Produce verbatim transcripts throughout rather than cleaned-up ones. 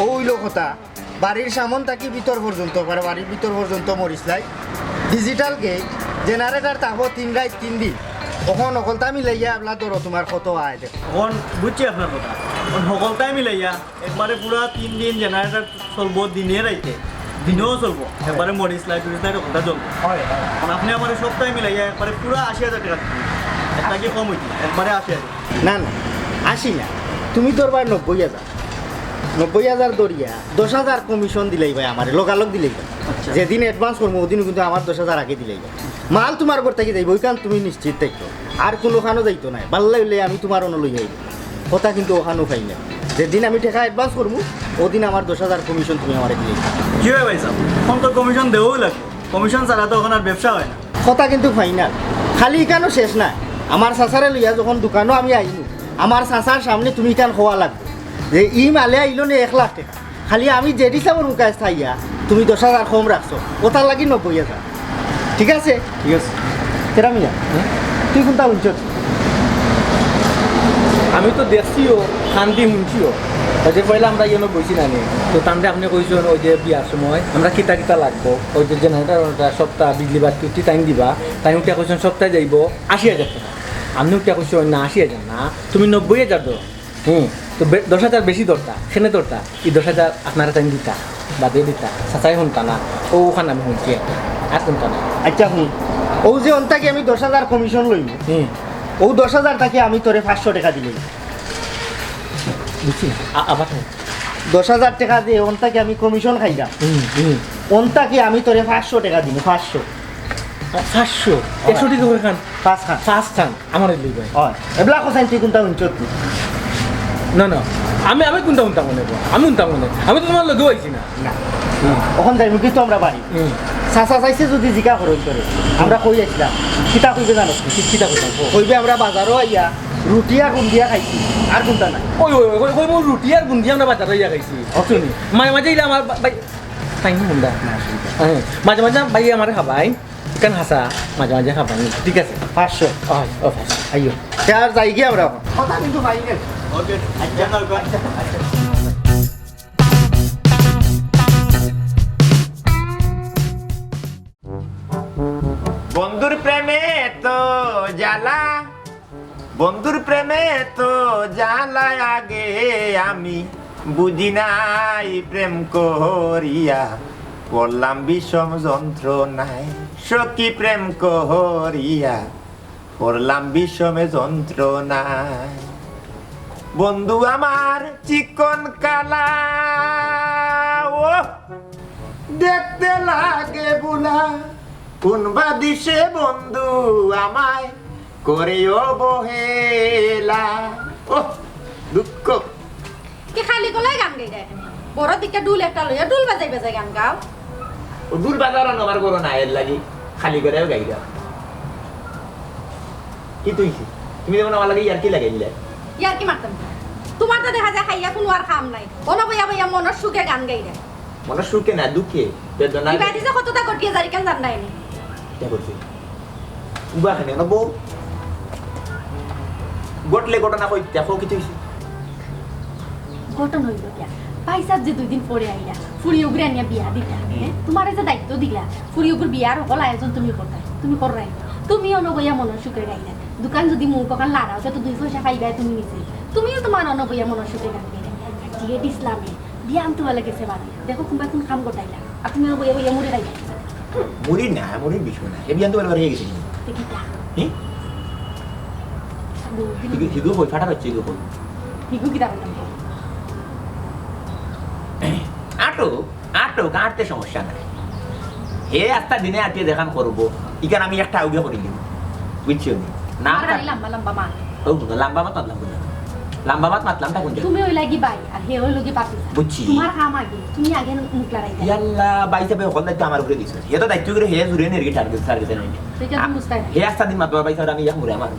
অউ অইলো কথা, বাড়ির সামন থাকি ভিতর পর্যন্ত, মানে বাড়ির ভিতর পর্যন্ত মরিচ লাইট, ডিজিটাল গেট, জেনারেটর থাকবো তিন রাইত তিন দিন। অখন হকলতা মিলাইয়া আবলা ধরো তুমার কত আয় দেখো। অখন বুঝছি আপনার কথা। অখন হকলতায় মিলাইয়া একবারে পুরা তিন দিন জেনারেটর চলবো দিনে রাইতে, দিনেও চলবো, একবারে মরিচ লাইট টরিচ লাইট হকলতা চলবো। অয়, অয়। আর আপনে আমারে সপ্তাহে মিলাইয়া একবারে পুরা আশি হাজার টেকা দিবেন। একটা কি কম অইতো? একবারে আশি হাজার। না, না, আশি না, তুমি ধরবায় নব্বই হাজার। নব্বই হাজার ধরিয়া দশ হাজার কমিশন দিলাইবায় আমারে, লগালগ দিলাইবায়। আচ্ছা। যেদিন অ্যাডভান্স করমু, অউদিন কিন্তু আমার দশ হাজার আগে দিলাইবায়। মাল তুমার ঘর থাকি যাইবো, অউখান তুমি নিশ্চিত থাকো। আর কুনুখানো যাইতো নায়, ভালা অইলে আমি তুমার অনো লইয়া আইমু। কথা কিন্তু অখানো ফাইনাল। যেদিন আমি টেকা অ্যাডভান্স করমু, অউদিন আমার দশ হাজার কমিশন তুমি আমারে দিলাইবায়। জি অয় ভাইসাব, অখন তো কমিশন দেওয়াউ লাগবো। কমিশন ছাড়া তো অখন আর ব্যবসা অয় না। কথা কিন্তু ফাইনাল। খালি ইখানো শেষ নায়, আমার চাচারে লইয়া যখন দোকানো আমি আইমু, আমার চাচার সামনে তুমি ইখান কওয়া লাগবো যে ই মালে আইলো নে এক লাখ টেকা, খালি আমি জেডি সাবর মুখায় চাইয়া তুমি দশ হাজার কম রাখছো, অতার লাগি নব্বই হাজার। ঠিক আছে? ঠিক আছে। কেরা মিয়া, তুই কুনটা হুনছস? আমি তো দেখছিও, কানদি হুনছিও। অউ যে পয়লা আমরা ইনো বইছি না নি, তো তানরে আপনে কইছইন অউ যে বিয়ার সময় আমরা কিতা কিতা লাগবো, অউ যে জেনারেটর, সপ্তাহ বিজলি বাতি উতি তাইন দিবা, তাইন উঠিয়া কইছইন সপ্তাহে যাইবো আশি হাজার টেকা। আপনে উঠিয়া কইছইন না, আশি হাজার না, তুমি নব্বই হাজার দেও। হুম, তো বে-, দশ হাজার বেশি ধরতা, কেনে ধরতা, ই দশ হাজার আপনারে তাইন দিতা, বাদে দিতা, চাচায় হুনতা না, অউ অখান আমি হুনছি একটা, আর হুনতা না। আচ্ছা হুন, অউ যে অন থাকি আমি দশ হাজার কমিশন লইমু, হুম। অউ দশ হাজার থাকি আমি তোরে পাঁচশো টেকা দিলাইমু। বুঝছি না, আ-, আবার হুন। দশ হাজার টেকা দিয়া অন থাকি আমি কমিশন খাইরাম, হুম, হুম। অন থাকি আমি তোরে পাঁচশো টেকা দিমু, পাঁচশো। পাঁচশো? অয়। একশো টেকা কয়খান? পাঁচখান। পাঁচখান। আমারে লইবায়। অয়। এবলা কছাইন তুই কুনটা হুনছস তুই? না, না। আমি, আমি কুনটা হুনতাম মনে কর? আমি হুনতাম মনে। আমি তো তুমার লগেউ আইছি না। না। হুম। অখন যাইমু কিন্তু আমরা বাড়ি। হুম। চাচা চাইছে যুদি জিকা করইন তোরে, আমরা কই আইছলাম। কিতা কইবে জানোস নি? কি-, কিতা কইতাম? কইবে আমরা বাজারো আইয়া রুটি আর বুন্দিয়া খাইছি, আর কুনটা নাই। ওই, ওই, ওই, ওই, ওই রুটি আর বুন্দিয়া আমরা বাজারো আইয়া খাইছি। বুঝছো নি? মাঝে মাঝে ইলা আমার বা-, ভাই, খাইনি বুন্দা। না, অসুবিধা নাই। হ্যাঁ, মাঝে মাঝে ভাই আমারে খাবাই। ইখান হাছা, মাঝে মাঝে খাবানি। ঠিক আছে, পাঁচশো। অয়, ও পাঁচশো। আইও। তে আর যাইগি আমরা অখন। কথা কিন্তু ফাইনাল। ওকে। আচ্ছা, আচ্ছা, আচ্ছা। বন্ধুর প্রেমে এত জ্বালা, বন্ধুর প্রেমে এত জ্বালা আগে আমি বুঝি নাই প্রেম করিয়া, পড়লাম বিষম যন্ত্রণায়। সখী প্রেম করিয়া পড়লাম বিষম যন্ত্রণায়। বন্ধু আমার চিকন কালা, ও দেখতে লাগে বুলা, কোন বাদিসে বন্ধু আমায় করে অবহেলা। ও দুঃখ। কি খালি গলায় গান গাইরা এখানে? বড় দিকে ঢুল একটা লইয়া ঢুল বাজাই বাজাই গান গাও। ও ঢুল বাজার আমার বড় না, এর লাগি খালি গলায়ও গাইরা। কিতা অইছে? তুমি যেমন আমার লাগি ইয়ার্কি লাগাইলে। ইয়ার্কি মারতাম না। তুমার তো দেখা যায় খাইয়া কুনু আর কাম নাই। অনো বইয়া বইয়া মনর সুখে গান গাইরা। মনর সুখে না, দুঃখে, বেদনায়। ইবাদি যে কততা ঘটিয়া যার ইখান জানরায় নি। কিতা করছে? উবা খানে না বউ। ঘটলে ঘটনা কইতে, কও কিতা অইছে? ঘটনা অইলো কিতা? ভাইসাব যে দুইদিন পরে আইলা, ফুড়ি ওগুরে আনিয়া বিয়া দিতা, হুম। হ্যাঁ? তুমারে যে দায়িত্ব দিলা, ফুড়ি ওগুর বিয়ার হকল আয়োজন তুমি করতায়, তুমি কররায়। তুমি অনো বইয়া মনর সুখে গাইরায়। দোকান যুদি মুখ অখান লাড়াও, তে তো দুই পয়সা পাইবায় তুমি নিজে। তুমিও তুমার অনো বইয়া মনর সুখে গাইরায়। আর টিএড ইসলামে বিয়ান তুমার লাগি সেবা দিলা। দেখো, কুনবায় কুন কাম ঘটাইলা। আর তুমি অনো বইয়া বইয়া মুড়ি খাইরায়। মুড়ি না, মুড়ির বিষয় না। হে বিয়ান তুমার বাড়ি গেছে নি? তে কিতা? হি? হিগু, হিগু কই? ফাটা হচ্ছে হিগু কই? হিগু কিতা করতাম? আটো। আটক, আটতে সমস্যা নাই। হে আস্তা দিনে আটিয়া যেখান করবো, ইখান আমি একটা আউগে করি দিব। বুঝছো নি? না, আমার খালি লম্বা লম্বা মাত। ও, লম্বা মাত মাতলাম কোন জাগা? লম্বা মাত মাতলাম তা কোন জাগা? তুমি অইলাগি ভাই, আর হে অইলোগি ভাতিজা। বুঝছি। তুমার কাম আগে, তুমি আগে মুখ লড়াই করো। ইয়াল্লা, ভাইসাবে হকল দায়িত্ব আমার উপরে দিছো। হে তো দায়িত্ব করে হে জুরে নেরগি টার্গেট, টার্গেট নেরগি। হে আস্তা দিন মাতবা ভাইসাব, আমি ইয়া মুড়ে আমার।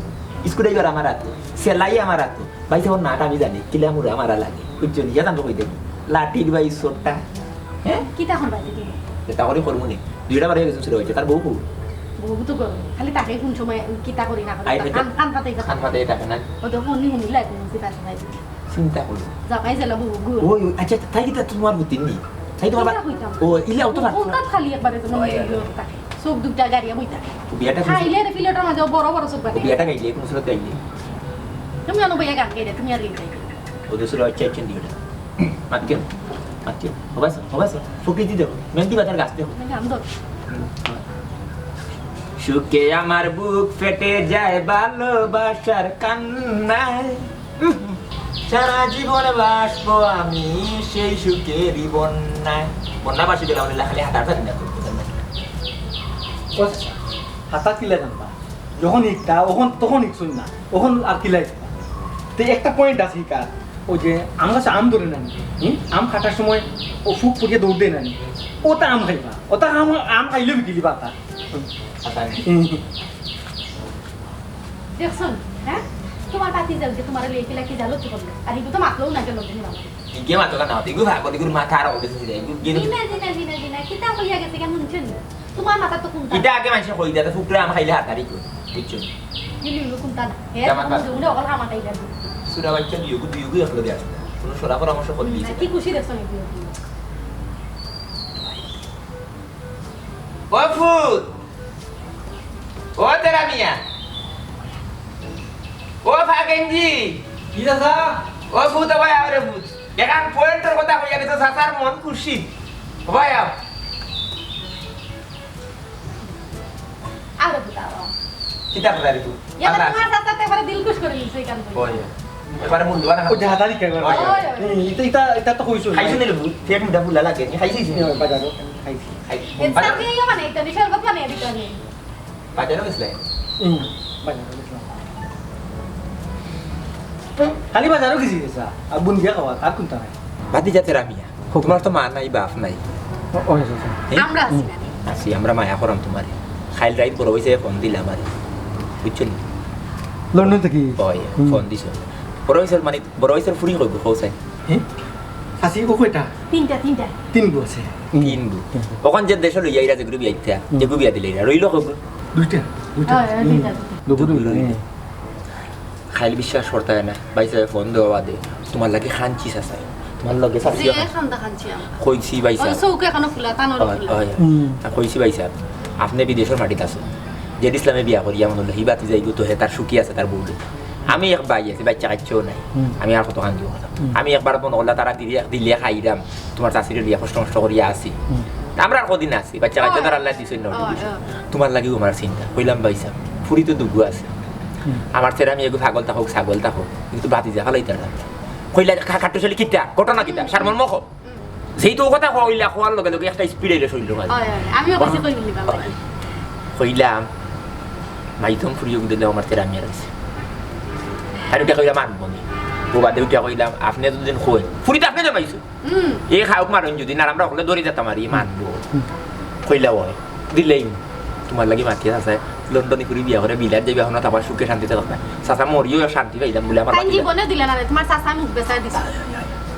স্কুল ড্রাইভার আমার আতো। সেলাই আমার আতো। ভাইসাবর নাট আমি জানি, কিলা মুড়া মারা লাগে। বুঝছো নি? জানো তো কই দেখি। লাঠির ভাই ছোটটা। হ্যাঁ? কিতা করবা দিদি? যেটা করি করমু নি। দুইটা বারে গেছে শুরু হইছে। তার বউ কই? বউ তো গরম। খালি তাকে কোন সময় কিতা করি না করি। আই, আই, কান, কান পাতে কান পাতে থাকে না। ও তো ফোন নিয়ে নিলাই, কোন কিতা আছে ভাই? চিন্তা করো। জামাই যেলা বউ গো। ওই, ওই, আচ্ছা, তাই কিতা তোমার বুদ্ধি নি? তাই তোমার বা-, কিতা কইতাম? ও, ইলা অত রাগ। কোনটা খালি একবারে যেন ওই, ওই, ওই। চোখ দুটা গাড়িয়া বইতা। ও বিয়াটা কইছে। খাইলে রে ফিলেটর মাঝে বড় বড় চোখ ও বাড়ি। বিয়াটা গাইলে, কোন সুরত গাইলে? তুমি আনো বইয়া গান গাইলে, তুমি আর গান গাইলে। ও দুসরা হচ্ছে একজন দিও না। মাতিও, মাতিও। হবাস, হবাস। ফুকে দি দেখো। মেহেন্দি বাজার গাছ দেখো। আমি গান ধর। হুম। সুখে আমার বুক ফেটে যায় ভালোবাসার কান্নায়। সারা জীবন বাসবো আমি সেই সুখেরই বন্যায়। বন্যা বাসি গেলে আমাদের লেখালে হাতার ফাঁকি না করতে পারবে। ও আচ্ছা, হাতা কিলা জানবা? যখন ইকতা, অখন, তখন ইকছইন না। অখন আর কিলা ইকতা? তে একটা point আছে ইকার, ওই যে আম গাছে আম ধরে না নি, হুম? আম কাটার সময় ও ফুক ফুকিয়ে দৌড় দেয় না নি? ওটা আম খাইবা, ওটা আম, আম খাইলে বিকিলি বাতা। হাতা নেই। হুম। দেখছইন, হ্যাঁ? তোমার বাতি জ্বলছে, তোমার লেগে কিলা কি জ্বালো কি করলো? আর এগুলো তো মাতলেও না গেল, তুমি বাবা। ইগে মাতো না, ইগু ভাগ, ইগুর মাথা আর অফিসে দিলে, ইগু গিয়ে জি না, জি না, জি না, জি না, কিতা হইয়া গেছে, কেমন শুনছেন? তোমার মাথা তো কোনটা? ইটা আগে মানষে কই দেয়, ফুকরে আম খাইলে হাতারি কই, বুঝছো? ইলু ইলু কোনটা না? হে, জামাত আমার বাদ। জীবনে অকল হামা খাইলে। সুরা বাচ্চা দিও, গু দিও, গু একলো দিয়া। কোনো সরা পরামর্শ করে দিয়েছে। কি খুশি দেখছো নি দিও, দিও। ও ফুত, ও তেরা মিয়া, ও ফাগেনজি, কি দাদা? ও ফুত, ও ভাই, আরে ফুত। এখান পয়েন্টর কথা কইয়া গেছে, চাচার মন খুশি। ও ভাই, আও। আরো ফুত, আও। কিতা কথা রে তুই? ইয়া, আল্লাহ। তোমার চাচা তো এবারে দিল খুশ করে দিছে এখান থেকে। ওই, এবারে মন দেওয়া না। ও, জাহাদারি কে এবার? ওই, ওই। এই, এটা, এটা, এটা তো কইছো। খাইছো নি রে ফুত? পেট মুটা ফুলা লাগে, নি খাইছিস নি? হ্যাঁ, বাজারো খাইছি। খাইছি। এ, বাজারো? চাচি, ইয়ে মানে, এটা নি শরবত মানে, এটা নি। বাজারো গেছিলে? হুম, বাজারো গেছিলাম। খালি বাজারো গেছি রে, আর বুন্দিয়া খাওয়া, আর কোনটা নাই? বাতি যাতে রামিয়া। তোমার তো মা নাই, বাপ নাই। ও, ও, আচ্ছা, আচ্ছা। এ? আমরা আছি না। আছি, আমরা মায়া করাম তোমারে। খাইল রাইত বড় হইছে, ফোন দিলাম আরে। বুঝছো নি? লন্ডন থেকে? ওই, হুম। ফোন দিছে। বড় হইছে মানে, বড় হইছে ফুরি কইব, কও চাই। হ্যাঁ? আছি, ও কয়টা? তিনটা, তিনটা। তিন গো আছে। তিন গো। তিন গো। ওখান যে দেশে লইয়া ইরা যেগুলো বিয়া দিতে, হুম। যেগুলো বিয়া দিলে ইরা, রইল কইব? দুইটা, দুইটা। হ্যাঁ, হ্যাঁ, দুইটা, দুইটা। দুইটা। দুইটা। খাইল বিশ্বাস করতে হয় না, ভাই সাহেব ফোন দেওয়া বাদে, তোমার লাগে খানছি চাচাই, তোমার লগে চাচি যে এখন। খান্দা খানছি আমরা। কইছি ভাই ওই সাহেব। চৌকে এখনো ফুলা, তানোর ওই, ফুলা। ওই। হুম। আর কইছি ভাই সাহেব, আপনি বিদেশের মাটিত আছেন, জেড ইসলামে বিয়া করিয়া মনে হলো, হি বাতি যাইব তো হে তার সুখী আছে তার বউলে। আমি এক ভাই আছি, বাচ্চা কাচ্চাও নাই। হুম। আমি আর কত খান দিব কথা। হুম। আমি একবার মনে করলা তারা দিলে, দিলে খাইরাম, তোমার চাচিরে দিয়া কষ্ট মষ্ট করিয়া আছি। হুম। আমরা আর কদিন আছি, বাচ্চা কাচ্চা ওই। তারা আল্লাহ দিছে না ওই, দিছে। ওই। তোমার লাগিও আমার চিন্তা। কইলাম ভাই সাহেব, ফুরি তো দুগু আছে। হুম। আমার ছেলে আমি এগু ছাগল থাকুক, ছাগল থাকুক, কিন্তু বাতি যা ফালাইতাম না। কইলা, "খা-, খাট্টু শালি কিতা? ঘটনা কিতা? হুম। সারমর্ম কও।" হুম। যেই তো কথা কইলা, কওয়ার লগে লগে একটা স্পিড আইলে শরীর মাঝে। ওই, ওই, আমিও বেশি কই নিলাম। কইলাম, "মাইতম ফুরিও দিলে আমার ছেলে আমি আর আছি।" আর ওটা কইলাম, "আনবো নি।" ও বাদে ওটা কইলাম, "আপনি এতদিন কই? ফুরি তো আপনি জমাইছো।" হুম। এই খাউক মারুন যদি না, আমরা হকলে দৌড়ি যেতাম আর ই মানবো। হুম। কইলা হয়, দিলেই তোমার লাগি মাতিয়া আছে, লন্ডনি ফুরি বিয়া করে বিলাত যাইবে, এখন তো আবার সুখে শান্তিতে থাকবে। চাচা মরিও শান্তি পাইলাম বলে আমার তাই বাকি জীবনে দিলে না রে, তোমার চাচা মুখ বেচাই দিছে।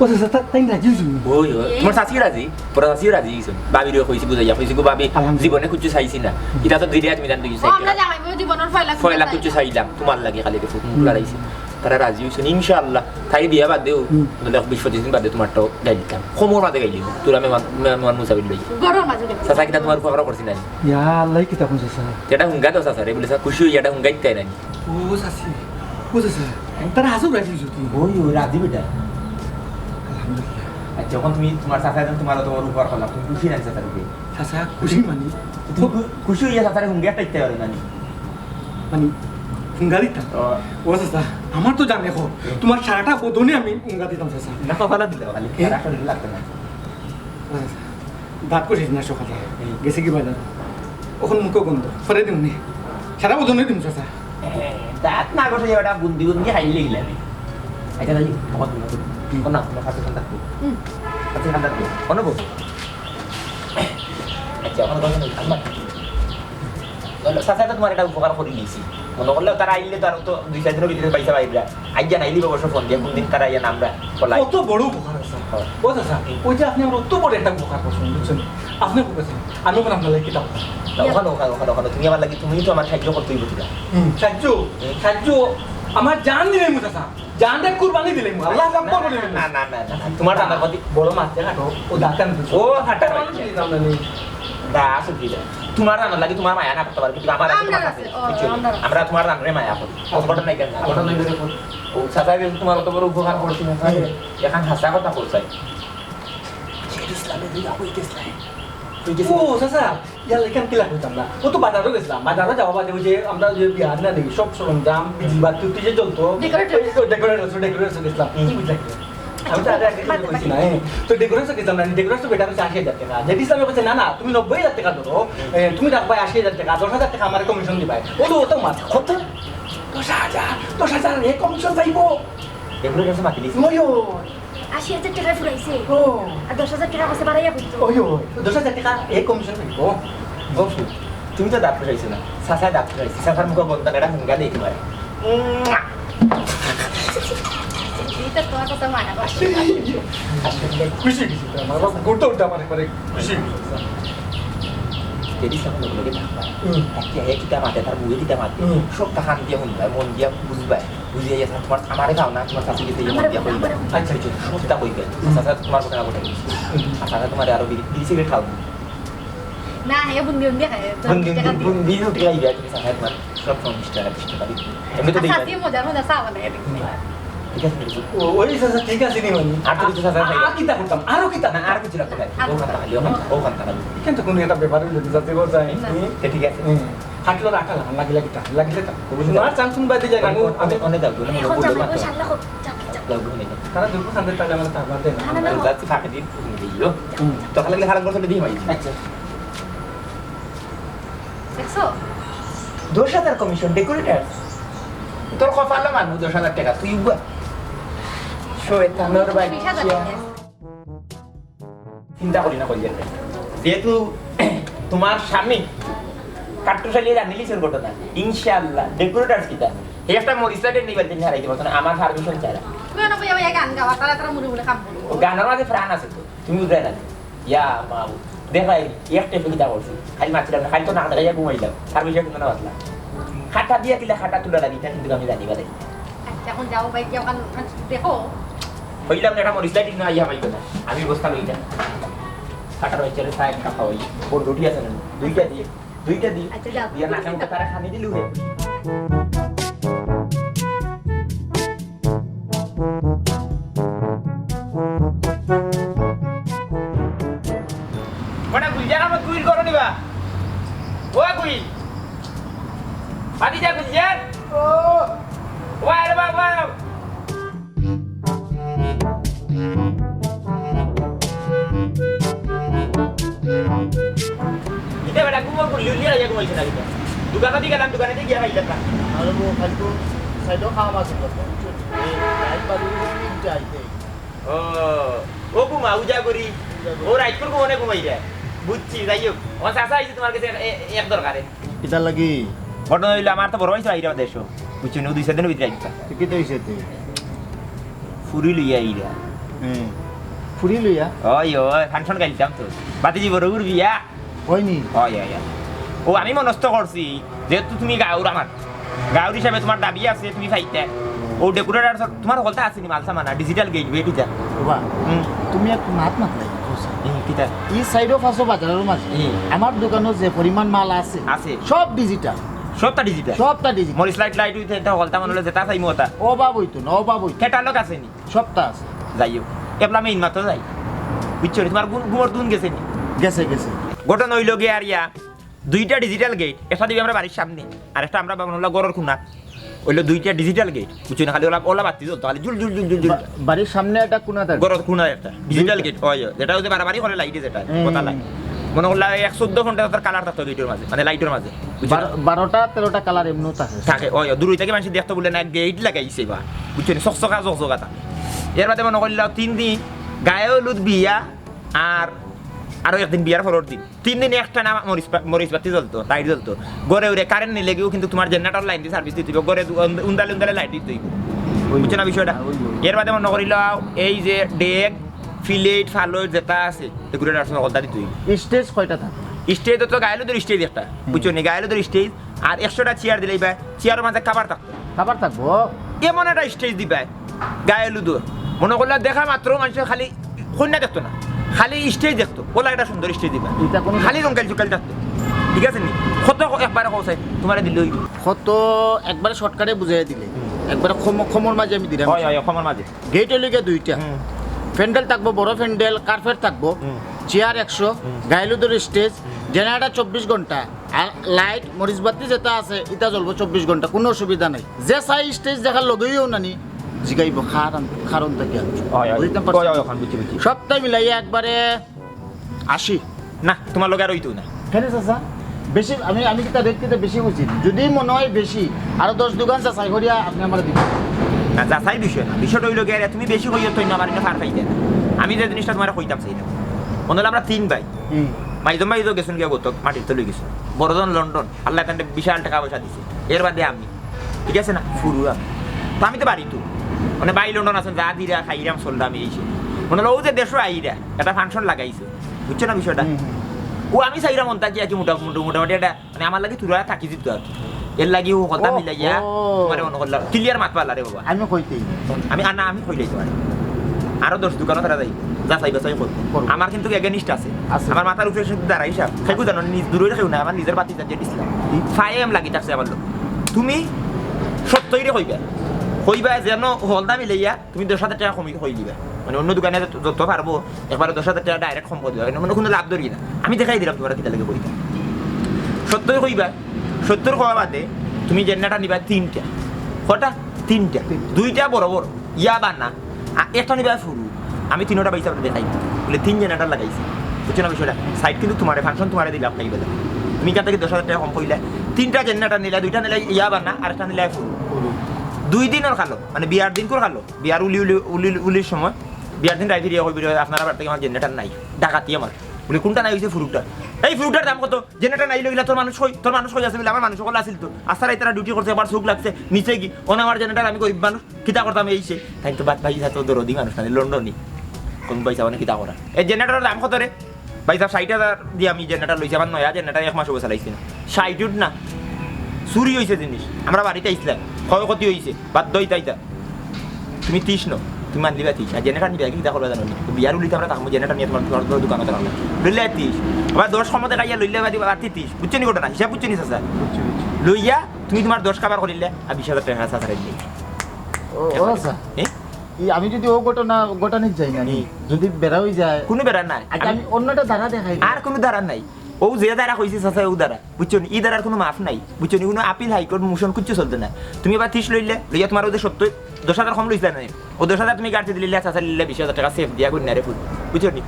ও চাচা, তা-, তাই রাজি হইছো? ওই, ওই, এই তোমার চাচি রাজি, পুরা চাচি রাজি হইছে। ভাবিরে কইছি বুঝাইয়া, কইছি গো ভাবি, আলহামদুলিল্লাহ। জীবনে কিছু চাইছি না। এটা তো দিলে তুমি জান দিছি। ও, আমরা জামাই বউ জীবনের ফয়লা ফয়লা কিছু কিছু চাইলাম, তোমার লাগি খালি একটু ফুট মুখ হুম। লড়াইছি। তারা রাজি হইছেন, ইনশাআল্লাহ। তাই বিয়া বাদ দেও, হুম। নইলে এক বিশ পঁচিশ দিন বাদে তোমার তো গাইলিতাম। খমর বাদে গাইলি, তোরা মেহমান, মেহমান মুসাফির লই। ঘরর মাঝে গাইলি। চাচা কিতা তোমার উপকার করছি না? ইয়া আল্লাহ, কিতা কোন চাচা? এটা হুঙ্গা তো চাচা রে, বলে, "চাচা খুশি হই, এটা হুঙ্গা ইত্যাই নাই।" ও চাচি, ও চাচা, তারা হাজু রাজি হইছো তুই? ওই, ওই, রাজি বেটা। আলহামদুলিল্লাহ। আচ্ছা, যখন তুমি তোমার চাচা একজন তোমার অত বড় উপকার করলাম, তুমি খুশি না চাচার উপরে? চাচা খুশি মানে? তুমি খু-, খুশি হইয়া চাচারে হুঙ্গা একটা ইত্যাই পারো না নি? মানে, হুঙ্গা দিতাম? ও। ও চাচা, আমার তো জানে খো, হুম। তোমার সারাটা বদনে আমি হুঙ্গা দিতাম চাচা। না, কপালা দিলে, খালি এ? সারা শরীর লাগতো না। ও চাচা, দাঁত কষিস না সকালে। হুম। গেছে কি বাজার? ওখান মুখে গন্ধ, ফরে দিমনি। সারা বদনে দিম চাচা। এ, দাঁত না কষে ওটা বুদ্ধি বুদ্ধি খাইলে গিলাবি। এটা খালি আমার দিন হুম। কোন না, তোমার কাছে খান্দার তুই। হুম। কাছে খান্দার তুই। কোন বউ? আচ্ছা, আমার কথা নেই, আমার। বলো, চাচা, এটা তোমার একটা উপকার করে দিয়েছি। মনে করলে তারা আইলে তো আরো তো দুই চার দিনের ভিতরে পয়সা পাইবা। আইয়া নাইলে অবশ্য ফোন দিয়ে কোন দিন তারা আইয়া নামরা বলাই। কত বড় উপকার আছে। হয়। ও চাচা, ওই যে আপনি আমার অত বড় একটা উপকার করছেন, বুঝছেন? আপনি বুঝেছেন, আমি ওখানে আপনার লাগি কিতাব। না, ওখানে, ওখানে, ওখানে, ওখানে। তুমি আমার লাগি, তুমি তো আমার সাহায্য করতেই বুঝলা। হুম, সাহায্য, হুম। সাহায্য। আমার জান দিলাইমু চাচা, জানরে কুরবানি দিলাইমু, আল্লাহ আকবার কইলাইমু। না, না, না, না, না, তোমার জানর প্রতি বড় মাছ দেখা তো, ও দাঁত কান ও ফাটা তোমার মাছ। দিলাম না নি। দা, আসো কি দা? তোমার জানর লাগি তোমার মায়া না করতে পারবে, কিন্তু আমার আছে, আমরা তোমার কাছে আছে। ও, বুঝছো? আমরা আছে। আমরা তোমার জানরে মায়া করি। ও ঘটনা নাই কেন? ঘটনা নাই কেন? ও চাচা, তোমার অত বড় উপকার করছি না, হুম। এখন হাসা কথা করছে। শেখ ইসলামে দুই আপু গেছলাম। ও, চাচা, ইয়ার লাগি কিলা কইতাম না। ও তো বাজারও গেছলাম। বাজারও যাওয়া বাদে ওই যে আমরা যে বিয়ার না দেখি, সব সরঞ্জাম, বিজলি বাতি, তুই যে জ্বলতো, decorator। ওই তো decorator, decorator গেছলাম। হুম। কি বুঝলা কি? আমি তো আগে আগে কইছি না, হ্যাঁ। তো decorator গেছলাম না, decorator বেটা কইছে আশি হাজার টাকা। যে ইসলামে কইছে, "না, না, তুমি নব্বই হাজার টাকা ধরো, এ, তুমি রাখবায় আশি হাজার টাকা, দশ হাজার টাকা আমারে commission দিবায়।" ও তো, ও তো মাছ, কত? দশ হাজার, দশ হাজার, এ commission পাইবো। Decorator মাতি দিছি। ওই, ওই। আশি হাজার টাকায় ফুরাইছে। ও। আর দশ হাজার টাকা কইছে বাড়াইয়া কইতো। ওই, ওই, দশ হাজার টাকা এ commission পাইবো। ও, তুমি তো দাঁত ফুরাইছো না, চাচায় দাঁত ফুরাইছে, চাচার মুখো বলতাম, এটা হুঙ্গা দেই তোমার। এটা তোমার কথা মানা করছে। খুশি, খুশি, আমার বাবা গোটা ওটা আমার একবারে খুশি। যদি সামনে লোকে থাকবা, হুম। তাকে এ কিতা মাতে, তার মুখে কিতা মাতে, হুম। সব তা কান দিয়া শুনবায়, মন দিয়া বুঝবায়। বুঝিয়া গেছে, তোমার আমারে খাও না, তোমার চাচি গেছে, আমারে মন দিয়া কইবা। আমারে। আচ্ছা, আচ্ছা, সবটা কইবা। হুম। চাচা তোমার কথা না বলে। হুম। আর চাচা তোমারে আরো বিড়ি, বিড়ি সিগারেট খাও। না, হে বুন্দি, বুন্দি খায়, বুন্দি, টাকা বুন্দি, দিয়ে। বুন্দি রুটি খাইবা, তুমি চাচা তোমার সব সময় বিশ টাকা, বিশ টাকা দিবে। এমনি তো আর দিবা। চাচি মজা, মজা চা বানায় দিবে। ঠিক আছে, ঠিক আছে। ও, ওই চাচা, ঠিক আছে নি মানে? আর তো কিছু চাচা খাইবা। আর কিতা করতাম? আরো কিতা? না, আর কিছু লাগতো না। আর ও খাতা খালি, ও খাতা, ও খাতা খালি। কিন্তু কোনো একটা ব্যাপার হইলো, চাচি বলছে, না। হুম? তে ঠিক আছে। হুম। হাটলো রাখা লাগা, লাগিলে কিতা? লাগিলে তা। বুঝলি? আর চান্স শুনবা দিয়ে যায়, অনেক, আমি, অনেক, অনেক দাম, অনেক এখন দাম, যাবো, অনেক এখন দাম। সামনে হোক, যাবো, যাবো। দাম নেই। তারা দুপুর খান্তে তাহলে আমার তার বাদে না। না, না, না। যাচ্ছি ফাঁকে দিন, দিও। হুম। তো খালি খারাপ করতে দিয়ে ভাই। আচ্ছা। দেখছো? দশ হাজার commission, decorator। তোর কপালো মানু দশ হাজার টাকা, তুই উবা। শয়তানোর বিশ হাজার বাচ্চা। টাকা। চিন্তা করি না, কইলেন। যেহেতু তোমার স্বামী কাট্টুশালী জানিলিছেন ঘটনা, ইনশাআল্লাহ, decorator কিতা? হে একটা মরিচ লাইটের নিবার দিন হারাইতে পারতো না, আমার permission ছাড়া। তুমি না ভাই, ওই গান গাওয়া, তারা তারা মনে মনে কাম করবো। ও গানের মাঝে প্রাণ আছে তো, তুমি বুঝাই না। ইয়া মাবুদ, দেখাই, একটা সুবিধা করছি। খালি মারছিলাম না, খালি তো না দেখাইয়া ঘুমাইলাম। আর বেশি একটা না বাঁচলাম। খাটা দিয়া কিলা খাটা তুলা লাগি, এটা কিন্তু আমি জানি বালাই। আচ্ছা, এখন যাও ভাই, কি এখন দেখো? হইলাম না, এটা মরিচ লাইট না, ইয়া পাইতো না। আমি বস্তা লইতাম। খাটার বাচ্চারে চা একটা খাওয়াই। ওর রুটি আছে না? দুইটা দি, দুইটা দি। আচ্ছা, যাও। দিয়া না খাইতে তারা খানি দিলু হে। কটা গুলজার আমার গুইল করো নিবা? ও গুইল। বাদি যা গুলজার। ও। ও আরে বাবা। ইটা বেটা ঘুমো গুল্লি উল্লি আইয়া ঘুমাইছে না কিতা? দোকানে দি গেলাম, দোকানে দি গিয়া খাইলাম না। আরে ও খালি তো সাইডো খাওয়া মাছ করতে, বুঝছো? এই রাইত বাজে তিনটা আইতে। ও, ও ঘুমা, উজা করি। উজা করি। ও রাইত করে ঘুমনে ঘুমাই যায়। বুঝছি, যাই হোক। ও চাচা আইছে তোমার কাছে এ-, এ-, এক দরকারে। কিতার লাগি? ঘটনা হইলো, আমার তো বড় ভাই আইরা দেশো। বুঝছো নি, ও দুই চার দিনের ভিতরে আইবা। তো কিতা হইছে তে? ফুরি লইয়া আইরা। হুম। ফুরি লইয়া? ওই, ওই, ফাংশন গাইলতাম তো। বাতিজি বড় উর বিয়া। হয়নি? ওই, ওই, ওই। ও, আমি মনস্থ করছি, যেহেতু তুমি গাউর আমার, গাউর হিসাবে তোমার দাবি আছে, তুমি পাইতে। ও ডেকোরেটর সব, তোমার হকলতা আছে নি, মাল সামান, আর ডিজিটাল গেট, ওয়ে টু যা। বাবা, হুম। তুমি এক মাত মাত নাই, বুঝছো? হুম, কিতা? এই সাইডো পাঁচশো বাজারের মাঝে হুম। আমার দোকানো যে পরিমাণ মাল আছে, আছে। সব ডিজিটাল। সবটা ডিজিটাল? সবটা ডিজিটাল। মরিচ লাইট, লাইট উইতে, এটা হকলতা মনে হলো যেটা চাইমু ওটা। অভাব হইতো না, অভাব হইতো। ক্যাটালগ আছে নি? সবটা আছে। যাই হোক, এবলা মেইন মাত্র যাই। বুঝছো নি? তোমার ঘুম-, ঘুমর দুন গেছে নি? গেছে, গেছে। ঘটনা হইলো গিয়া আর ইয়া, দুইটা ডিজিটাল গেট, একটা দিবি আমরা বাড়ির সামনে, আর একটা আমরা বামন ওলা ঘরর কোনা। হইলো দুইটা ডিজিটাল গেট, বুঝছো না? খালি ওলা, ওলা বাতি জ্বলতো, খালি joule joule joule joule joule. বা-, বাড়ির সামনে একটা কোনা থাকে। ঘরর কোনা একটা ডিজিটাল দুইটা। গেট, ওই, ওই, যেটা হচ্ছে বাড়াবাড়ি করে লাইটে যেটা, হুম। কথা লাগে। মনে করলে এক চোদ্দ ঘন্টা তার কালার থাকতো গেটের মাঝে, মানে লাইটের মাঝে, বুঝছো না? বারো-, বারোটা তেরোটা কালার এমনিও থাকে। থাকে, ওই, ওই, দূরই থেকে মানুষ দেখতো বলে না, গেট লাগাইছে বা, বুঝছো না? চকচকা চকচকা থাকে। এর বাদে মনে করলে তিন দিন গায়ে হলুদ বিয়া, আর আরো একদিন বিয়ার পরের দিন। তিন দিন একটানা মরিচ বা-, মরিচ বাতি জ্বলতো, লাইট জ্বলতো। ঘরে উরে কারেন্ট নিলে গিয়েও কিন্তু তোমার জেনারেটর লাইন দিয়ে সার্ভিস দিতে হইব, ঘরে দু-, উন-, উন্দালে উন্দালে লাইট দিতে হইব। বুঝছো না বিষয়টা? ওই, ওই। এর বাদে মনে করিল এই যে ডেক, প্লেট, ফালট যেটা আছে, এগুলো রাসন কথা দিতে হইব। স্টেজ কয়টা থাকে? স্টেজ তো গায়ে হলুদের স্টেজ একটা, হুম। বুঝছো নি? গায়ে হলুদের স্টেজ, আর একশোটা চেয়ার দিলেই বা চেয়ারের মাঝে কভার থাকতো। খাবার থাকবো। এমন একটা স্টেজ দিবায়, গায়ে হলুদ, মনে করলে দেখা মাত্র মানুষে খালি কইন্যা দেখতো না, খালি স্টেজ দেখতো। ওলা একটা সুন্দর স্টেজ দিবা, ইটা কোনো খালি জঙ্কাইল জুকাইল থাকতো। ঠিক আছে নি? কত ক-, একবারে কও চাই, তুমারে দিলে অইবো। কত একবারে শর্টকাটে বুঝাইয়া দিলে, একবারে কম, কমর মাঝে আমি দিলাম। হয়, হয়, কমর মাঝে। গেট অইলো গিয়া দুইটা, হুম। প্যান্ডেল থাকবো, বড় প্যান্ডেল, কার্পেট থাকবো, হুম। চেয়ার একশো, হুম। গায়ে হলুদর স্টেজ, হুম। জেনারেটর চব্বিশ ঘন্টা, আর লাইট, মরিচ বাতি যেটা আছে, ইটা জ্বলবো চব্বিশ ঘন্টা, কোনো অসুবিধা নাই। যে চাই স্টেজ দেখার লগেও নানি, জিগাইবো, "কারণ, কারণ থাকি আনছো?" হয়, হয়। বুঝতাম পারছি। হয়, হয়, অখান বুঝছি, বুঝছি। সবটাই মিলাইয়া একবারে আশি। না, তুমার লগে আর অইতো না। কেনে চাচা? বেশি, আমি, আমি কিতা রেট কিতা বেশি কইছি? যদি মনে হয় বেশি, আরো দশ দোকান যাচাই করিয়া আপনে আমারে দিবেন। না, যাচাই বিষয় না। বিষয়টা অইলো গিয়া, তুমি বেশি কইও তো না, আমার ইনো ফার পাইতে না। আমি যে জিনিসটা তুমারে কইতাম চাইলাম, মনে অইলো আমরা তিন ভাই। হুম। মাইজম ভাই তো গেছইন গিয়া গত মাটির তলে গেছইন। বড়জন লন্ডন, আল্লায় তানরে বিশাল টেকা পয়সা দিছে। এর বাদে আমি, ঠিক আছে না? ফুরু আমি। তো আমি তো বাড়িত। মানে ভাই লন্ডন আছইন, যা দিরা খাইরাম, চলরাম, এই সেই। মনে অইলো অউ যে দেশো আইরা, একটা ফাংশন লাগাইছে। বুঝছো না বিষয়টা? হুম, হুম। অউ আমি চাইরাম অন্তা কি আর কি মোটামুটি, মোটামুটি একটা, মানে আমার লাগি থুড়া থাকি দিত আর কি। এর লাগি অউ কথা ও, মিলাইয়া ও। তুমারে মনে করলাম। ক্লিয়ার মাত পারলা রে বাবা। আমি কইতেই। আমি, আ, না, আমি কইলাই তুমারে। আরো দশ দোকানও তারা যাইবো। যাচাই বাছাই করবো। করবো। আমার কিন্তু against আছে। আছে। আমার মাথার উপরে শুধু দাঁড়াই সাহেব। কেউ জানো, নিজ দূরে কেউ না, আমার নিজর বাতি যার যে ইসলাম। হুম। ফাইম লাগি থাকছে আমার লগে। তুমি সত্যইরে কইবা। কইবা যেন হলদা মিলাইয়া তুমি দশ হাজার টেকা কমি কই দিবা। মানে অন্য দোকানে যত, যত পারবো, একবারে দশ হাজার টেকা direct কম করি দিবা। মানে কোনো লাভ ধরি না। আমি দেখাই দিলাম তুমারে কিতা লাগে কইতা। সত্যই কইবা, সত্যর কওয়া বাদে তুমি জেন্নাটা নিবা তিনটা। কটা? তিনটা। তিনটা। দুইটা বড় বড়, ইয়া বানা, আর একটা নিবা ফুরু। আমি তিনোটা পয়সা দেখাই। বলে তিন জেনারেটর লাগাইছি। বুঝছো না বিষয়টা? সাইট কিন্তু তুমারে, ফাংশন তুমারে দিলাম নাই বলে। তুমি ইখান থাকি দশ হাজার টেকা কম কইলা। তিনটা জেনারেটর নিলা, দুইটা নিলা ইয়া বানা, আর একটা নিলা ফুরু। ফুরু। দুই দিনর কালো, মানে বিয়ার দিনকুর কালো। বিয়ার উলি উলি, উলি উলির সময়, বিয়ার দিন রাইত ফিরিয়া কইবি, "আপনারার বাড়ি থাকি আমার জেনারেটর নাই, ডাকাতি আমার।" বলে, "কুনটা নাই অইছে?" "ফুরুটা।" "এই ফুরুটার দাম কত? জেনারেটর নাই লইলা, তোর মানুষ কই? তোর মানুষ কই আছে?" বলে, "আমার মানুষ সকল আছিল তো। আস্তা রাইত তারা ডিউটি করছে, একবার চোখ লাগছে নিচে গি, অন আমার জেনারেটর আমি গরিব মানুষ, কিতা করতাম এই সেই।" তাই তো বাদ ভাই, তো দরদি মানুষ না, লন্ডনি। কোন পয়সা মানে কিতা করা? এই জেনারেটরের দাম কত রে? ভাই সাহেব, ষাইট হাজার দিয়া আমি জেনারেটর লইছি, আমার নয়া জেনারেটর, এক মাস অইবো চালাইছি না। ষাইট উঠ না, চুরি অইছে জিনিস। আমরা বাড়িত আইছলাম, ক্ষয়ক্ষতি অইছে, বাধ্য অইতা অইতা। তুমি তিশ নও, তুমি আনলিবা তিশ। আর জেনারেটর নিবা, কিতা করবা জানো নি? তো বিয়ার উলিতে আমরা থাকমু, জেনারেটর নিয়া তুমার, তুমার, তুমার দোকানো থাকমু। লইলে তিশ। আবার দশ কমো দেখাইয়া লইলে বাদে বাড়তি তিশ। বুঝছো নি ঘটনা? হিসাব বুঝছো নি চাচা? বুঝছি, বুঝছি। লইয়া তুমি তুমার দশ কাবার করিলে, আর বিশ হাজার টেকা চাচা রাখলে। ও, ও আচ্ছা। এ? ই, আমি যদি অউ ঘটনা, ঘটানিত যাই না নি, হুম। যদি বেড়া অই যায়। কুনু বেড়া নাই। আচ্ছা, আমি অন্যটা ধারা দেখাই। আর কুনু ধারা নাই। অউ যে ধারা কইছি চাচা, অউ ধারা। বুঝছো নি? ই ধারার কুনু মাফ নাই। বুঝছো নি? কুনু আপিল, হাইকোর্ট, মোশন কিচ্ছু চলতো না। তুমি আবার তিশ লইলে, লইয়া তুমার অউ যে সত্তর, দশ হাজার কম লইছলা না নি? অউ দশ হাজার তুমি গাড়িত দিলে, চাচা লিলে বিশ হাজার টেকা সেফ দিয়া করি না রে ফুল। বুঝছো নি?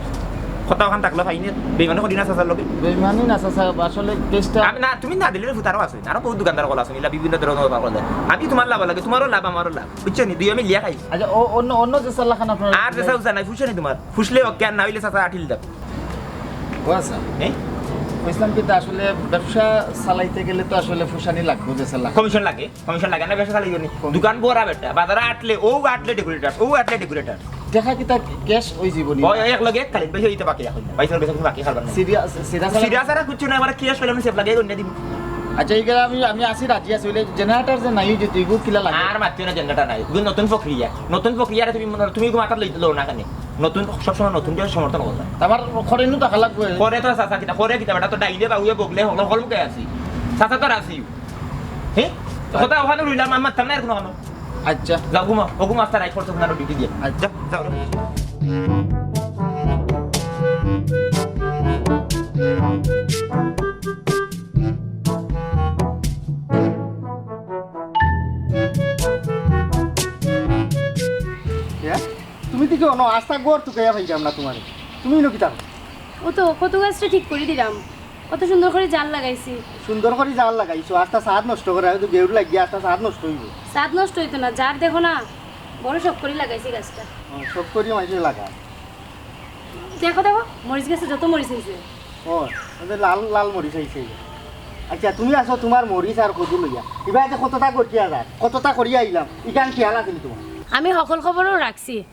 কথা অখান থাকলো ফাইনে, বেইমানি করি না চাচার লগে। বেইমানি না চাচা, আসলে কেসটা আমি না, তুমি না দিলে রে ফুল, আরো আছে। আরো বহুত দোকানদার অকল আছে, ইলা বিভিন্ন ধরনর অফার করে। আমি তুমার লাভ লাগে, তুমারও লাভ, আমারও লাভ। বুঝছো নি? দুইও মিলিয়া খাই। আচ্ছা, ও অন্য, অন্য যে চালাখান আপনার আর যে চাচা নাই, ফুসে নি তুমার। ফুসলে ওকে, আর না অইলে চাচা আটিল দাও। ও আচ্ছা। এ? কইছিলাম কি, তা আসলে ব্যবসা চালাইতে গেলে তো আসলে ফুসানি লাগবো, যে চালা। কমিশন লাগে, কমিশন লাগে না, ব্যবসা চালাই নি। কম- দোকান বড় বেটা, বাজারে আটলে, অউ আটলে ডেকোরেটর, অউ আটলে ডেকোরেটর। দেখা কিতা ক্যাশ অই যাইবো নি? ওই, ওই এক লগে এক খালি, বেশি অইতে বাকি এখন। ভাই সাহেব, বেশি বাকি খাবার নাই। সিরিয়াস, সিরিয়াস সিরিয়াস আর কিচ্ছু নাই, আমরা ক্যাশ পেলাম, সেফ লাগে, অন্য দিন। আচ্ছা, এই গেলে আমি, আমি আসি রাজি আছি, অইলে জেনারেটর যে নাই, অউ যে দুইগু কিলা লাগে? আর মাতিও না, জেনারেটর নাই। অউ নতুন প্রক্রিয়া, নতুন প্রক্রিয়া, তুমি মনে, তুমি মাথাত লই, লও না কেনে? নতুন, সবসময় নতুন করে সমর্থন করবা। আমার খরে নু টাকা লাগবে। খরে তো চাচা কিতা, খরে কিতা, বেটা তো ডাইলে বাউয়ে বগলে হকল, হকল মুখে আছি। চাচা তো রাজি। হে? কথা অখানো রইলাম, আমার মাততাম না আর কুনু কানো। আচ্ছা। যাও ঘুমাও, ও ঘুমাও, আস্তা রাইত পড়ছো, ঘুমানো ডিউটি দিয়া। আচ্ছা। যাও, যাও। ইয়া? তুমি দেখি অনো আস্তা ঘর তুকাইয়া পাইলাম না তুমারে। তুমি ইনো কিতা করো? ও তো কত গাছটা ঠিক করি দিলাম, কত সুন্দর করি জাল লাগাইছি। সুন্দর করি জাল লাগাইছো, আস্তা ছাদ নষ্ট করে, আমি তো গেউর লাগিয়া আস্তা ছাদ নষ্ট অইবো। ছাদ নষ্ট অইতো না, জার দেখো না, বড় শখ করি লাগাইছি গাছটা। ও, শখ করি মাইনষে লাগা। দেখো, দেখো, মরিচ গাছে যত মরিচ অইছে। ও, ওই যে লাল লাল মরিচ অইছে। আচ্ছা, তুমি আছো তুমার মরিচ আর কদু লইয়া। ইবায় যে কততা করিয়া যার, কততা করিয়া আইলাম, ইখান খেয়াল আছে নি তুমার? আমি হকল খবরও রাখছি।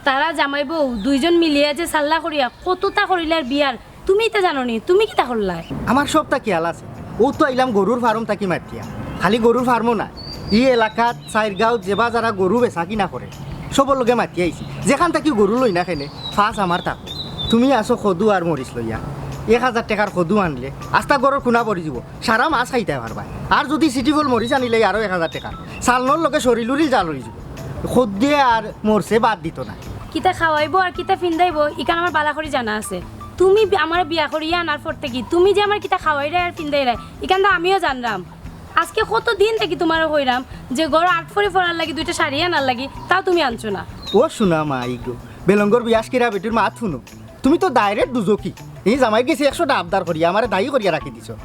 তারা জামাই বউ দুইজন মিলিয়া যে সাল্লা করিয়া কততা করিলার বিয়ার, তুমি ইতা জানো নি? তুমি কিতা করলায়? আমার সবতা খেয়াল আছে। অউ তো আইলাম গরুর ফার্ম থাকি মাতিয়া। খালি গরুর ফার্মও না, ই এলাকাত চাইরগাঁওত যেবা যারা গরু বেচা কিনা করে, সবর লগে মাতি আইছি। যেখান থাকি গরু লই না কেনে, ফাঁস আমার থাকো। তুমি আছো কদু আর মরিচ লইয়া, এক হাজার টেকার কদু আনলে আস্তা ঘরর কুনা পড়ি যিবো, সারা মাস খাইতায় পারবায়। আর যুদি সিটি ফল মরিচ আনিলে আরো এক হাজার টেকার, চালনর লগে শরিলুরিল জাল অই যিবো। কদুয়ে আর মরিচে বাদ দিতো না। কিতা খাওয়াইবো আর কিতা ফিন্দাইবো, ইখান আমার বালা করি জানা আছে। তুমি বি-, আমারে বিয়া করিয়া আনার পর থাকি তুমি যে আমারে কিতা খাওয়াইরায় আর ফিন্দাইরায়, ইখান তো আমিও জানরাম। আজকে কত দিন থাকি তুমারে কইরাম যে ঘর আট ফরি ফরার লাগি দুইটা শাড়ি আনার লাগি, তাও তুমি আনছো না। ও সোনা মাই গো, বেলঙ্গর বিয়াস কিরা বেটির মাত হুনো। তুমি তো direct দুজকি। ই জামাইর গেছে একশোটা আবদার করিয়া আমারে দায়ী করিয়া রাখি দিছো।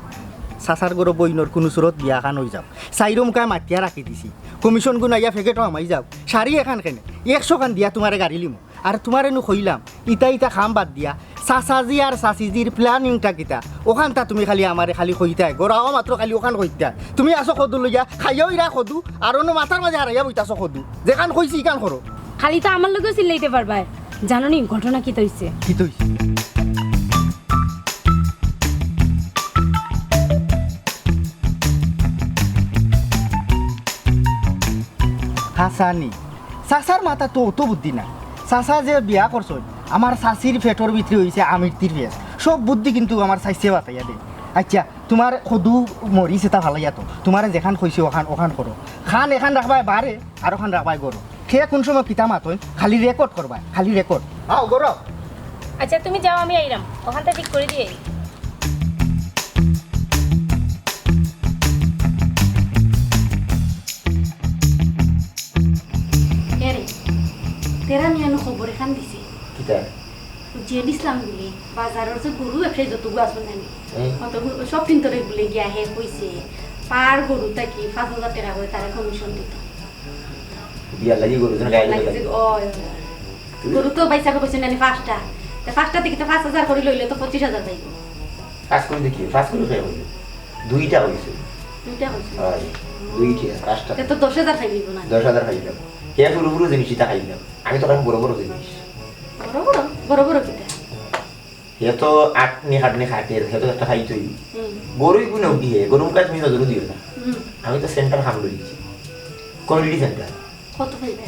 চাচার ঘরো বইনর কুনু সুরত বিয়া খান অই যাউক। চাইরো মুখায় মাতিয়া রাখি দিছি। কমিশন গুন আইয়া ফেকেটো হামাই যাউক। শাড়ি এখান কেনে? একশো খান দিয়া তুমারে গাড়ি লিমু। আর তুমারে নু কইলাম, ইতা ইতা কাম বাদ দিয়া, চাচাজি আর চাচিজির planning টা কিতা? অখানতা তুমি খালি আমারে খালি কইতায়, ঘরো আওয়া মাত্র খালি অখান কইতায়। তুমি আছো কদু লইয়া, খাইয়াও ইরা কদু, আর অনো মাথার মাঝে হারাইয়া বইতাছো কদু। যেখান কইছি, ইখান করো। খালি তো আমার লগেও চিল্লাইতে পারবায়। জানো নি ঘটনা কিতা অইছে? কিতা অইছে? হাছানি। চাচার মাথাত তো অত বুদ্ধি নাই। চাচা যে বিয়া করছইন, আমার চাচির পেটর ভিতরে অইছে আমিরতির পেট। সব বুদ্ধি কিন্তু আমার চাচিয়ে বাতাইয়া দেইন। আইচ্ছা, তুমার কদু মরিচ ইতা ফালাইয়া তো, তুমারে যেখান কইছি অখান, অখান করো। খান এখান রাখবায় বারে, আর অখান রাখবায় ঘরো। কে কুন সময় কিতা মাতইন, খালি record করবায়, খালি record। আও, ঘরো। আইচ্ছা, তুমি যাও, আমি আইরাম। অখানতা ঠিক করি দিয়া আই। এরে, তেরা মিয়া নু খবর এখান দিছে। কিতা? জেড ইসলাম বুলে, বাজারর যে গরু ব্যবসায়ী যতগু আছইন নানি, হুম। অতগু সব তিনতরে বুলে গিয়া হে কইছে, পার গরু থাকি পাঁচ হাজার টেকা করি তারে কমিশন দিতো। বিয়ার লাগি গরু যেন গায়ে লাগি দিলাম। যে, ওই, ওই। তুমি? গরু তো ভাইসাবে কইছইন নানি পাঁচটা। তে পাঁচটা থাকি তো পাঁচ হাজার করি লইলে তো পঁচিশ হাজার পাইবো। পাঁচ করি দেখি, পাঁচ করি খাই হইল। দুইটা হইছে। দুইটা হইছে। হয়, দুইটা, পাঁচটা। তে তো দশ হাজার খাই দিব না? দশ হাজার খাই দিব। হে পুরো পুরো জিনিস ইতা খাই দিব। আমি তো খাই বড় বড় জিনিস। বড় বড়? বড় বড় কিতা? হে তো আটনি খাটনি খাটের, হে তো একটা খাইতই। হুম। গরুই গুণে উঠি হে, গরু মুখা তুমি নজরও দিও না। হুম। আমি তো সেন্টার খাম লইছি। Community centre. কত পাইবে?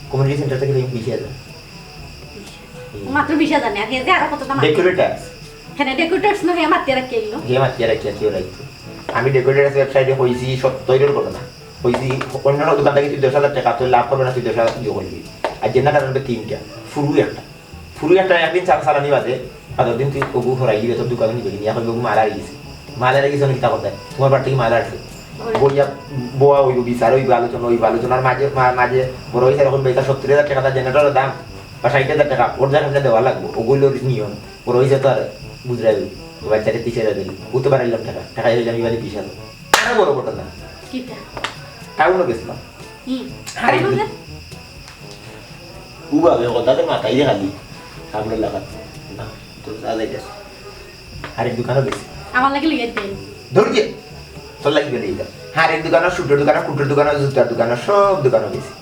কমিউনিটি সেন্টার থাকি পাইমু বিশ হাজার। বিশ হাজার। হুম। মাত্র বিশ হাজার নি, আর হে যে আরো কত দাম আছে? ডেকোরেটার্স। হ্যাঁ, ডেকোরেটার্স না, হে মাতিয়া রাখি আইলো। হে মাতিয়া রাখি আইলো, রাইট। আমি ডেকোরেটার্স ওয়েবসাইটে কইছি সত্তইরর ঘটনা। কইছি, অন্য দোকান থাকি তুই দশ হাজার টেকা, তোর লাভ করবে না, তুই দশ হাজার ইয়ে করবি। আর জেনারেটর আনবে তিনটা, ফুরু একটা। ফুরু একটা একদিন চাল চালানি বাদে, আর দিন তুই ওগু হরাই দিবে, তোর দোকানে নিবে, নিয়ে কইবে, "ওগু মাল হারি গেছে।" মাল হারি গেছে, অনেক কিতা করতে? তোমার বাড়ি থাকি মাল হারছে। বইয়া, বওয়া অইব, বিচার অইব, আলোচনা অইব, আলোচনার মাঝে, মা-, মাঝে বড় ভাইসাবে কইন, "ভাই, তার সত্তর হাজার টেকা তার জেনারেটরর দাম, বা ষাট হাজার টেকা, ওর যা সামনে দেওয়া লাগবো।" ওগুলোর নিয়ম। বড় ভাইসাবে তো আর বুঝরায়, ও বাচ্চারে তিরিশ হাজার দিল, ও তো বাড়াইলাম টেকা, টেকা হইলাম এবারে বিশ হাজার। আরো বড় ঘটনা। কিতা? টাউনো গেছিলাম। হুম। আরে, টাউনো যে? উবাবে কথা তো মাথায় দিয়ে খালি। সামনে লাগাত। না, তো যা যাই গেছে। আরে, দোকানও গেছি। আমার লাগি লইয়া দেন। ধৈর্য। তোর লাগি লইয়া যাও। আরে, দোকানও, শুটের দোকানও, কুটের দোকানও, জুতার দোকানও, সব দোকানও গেছি।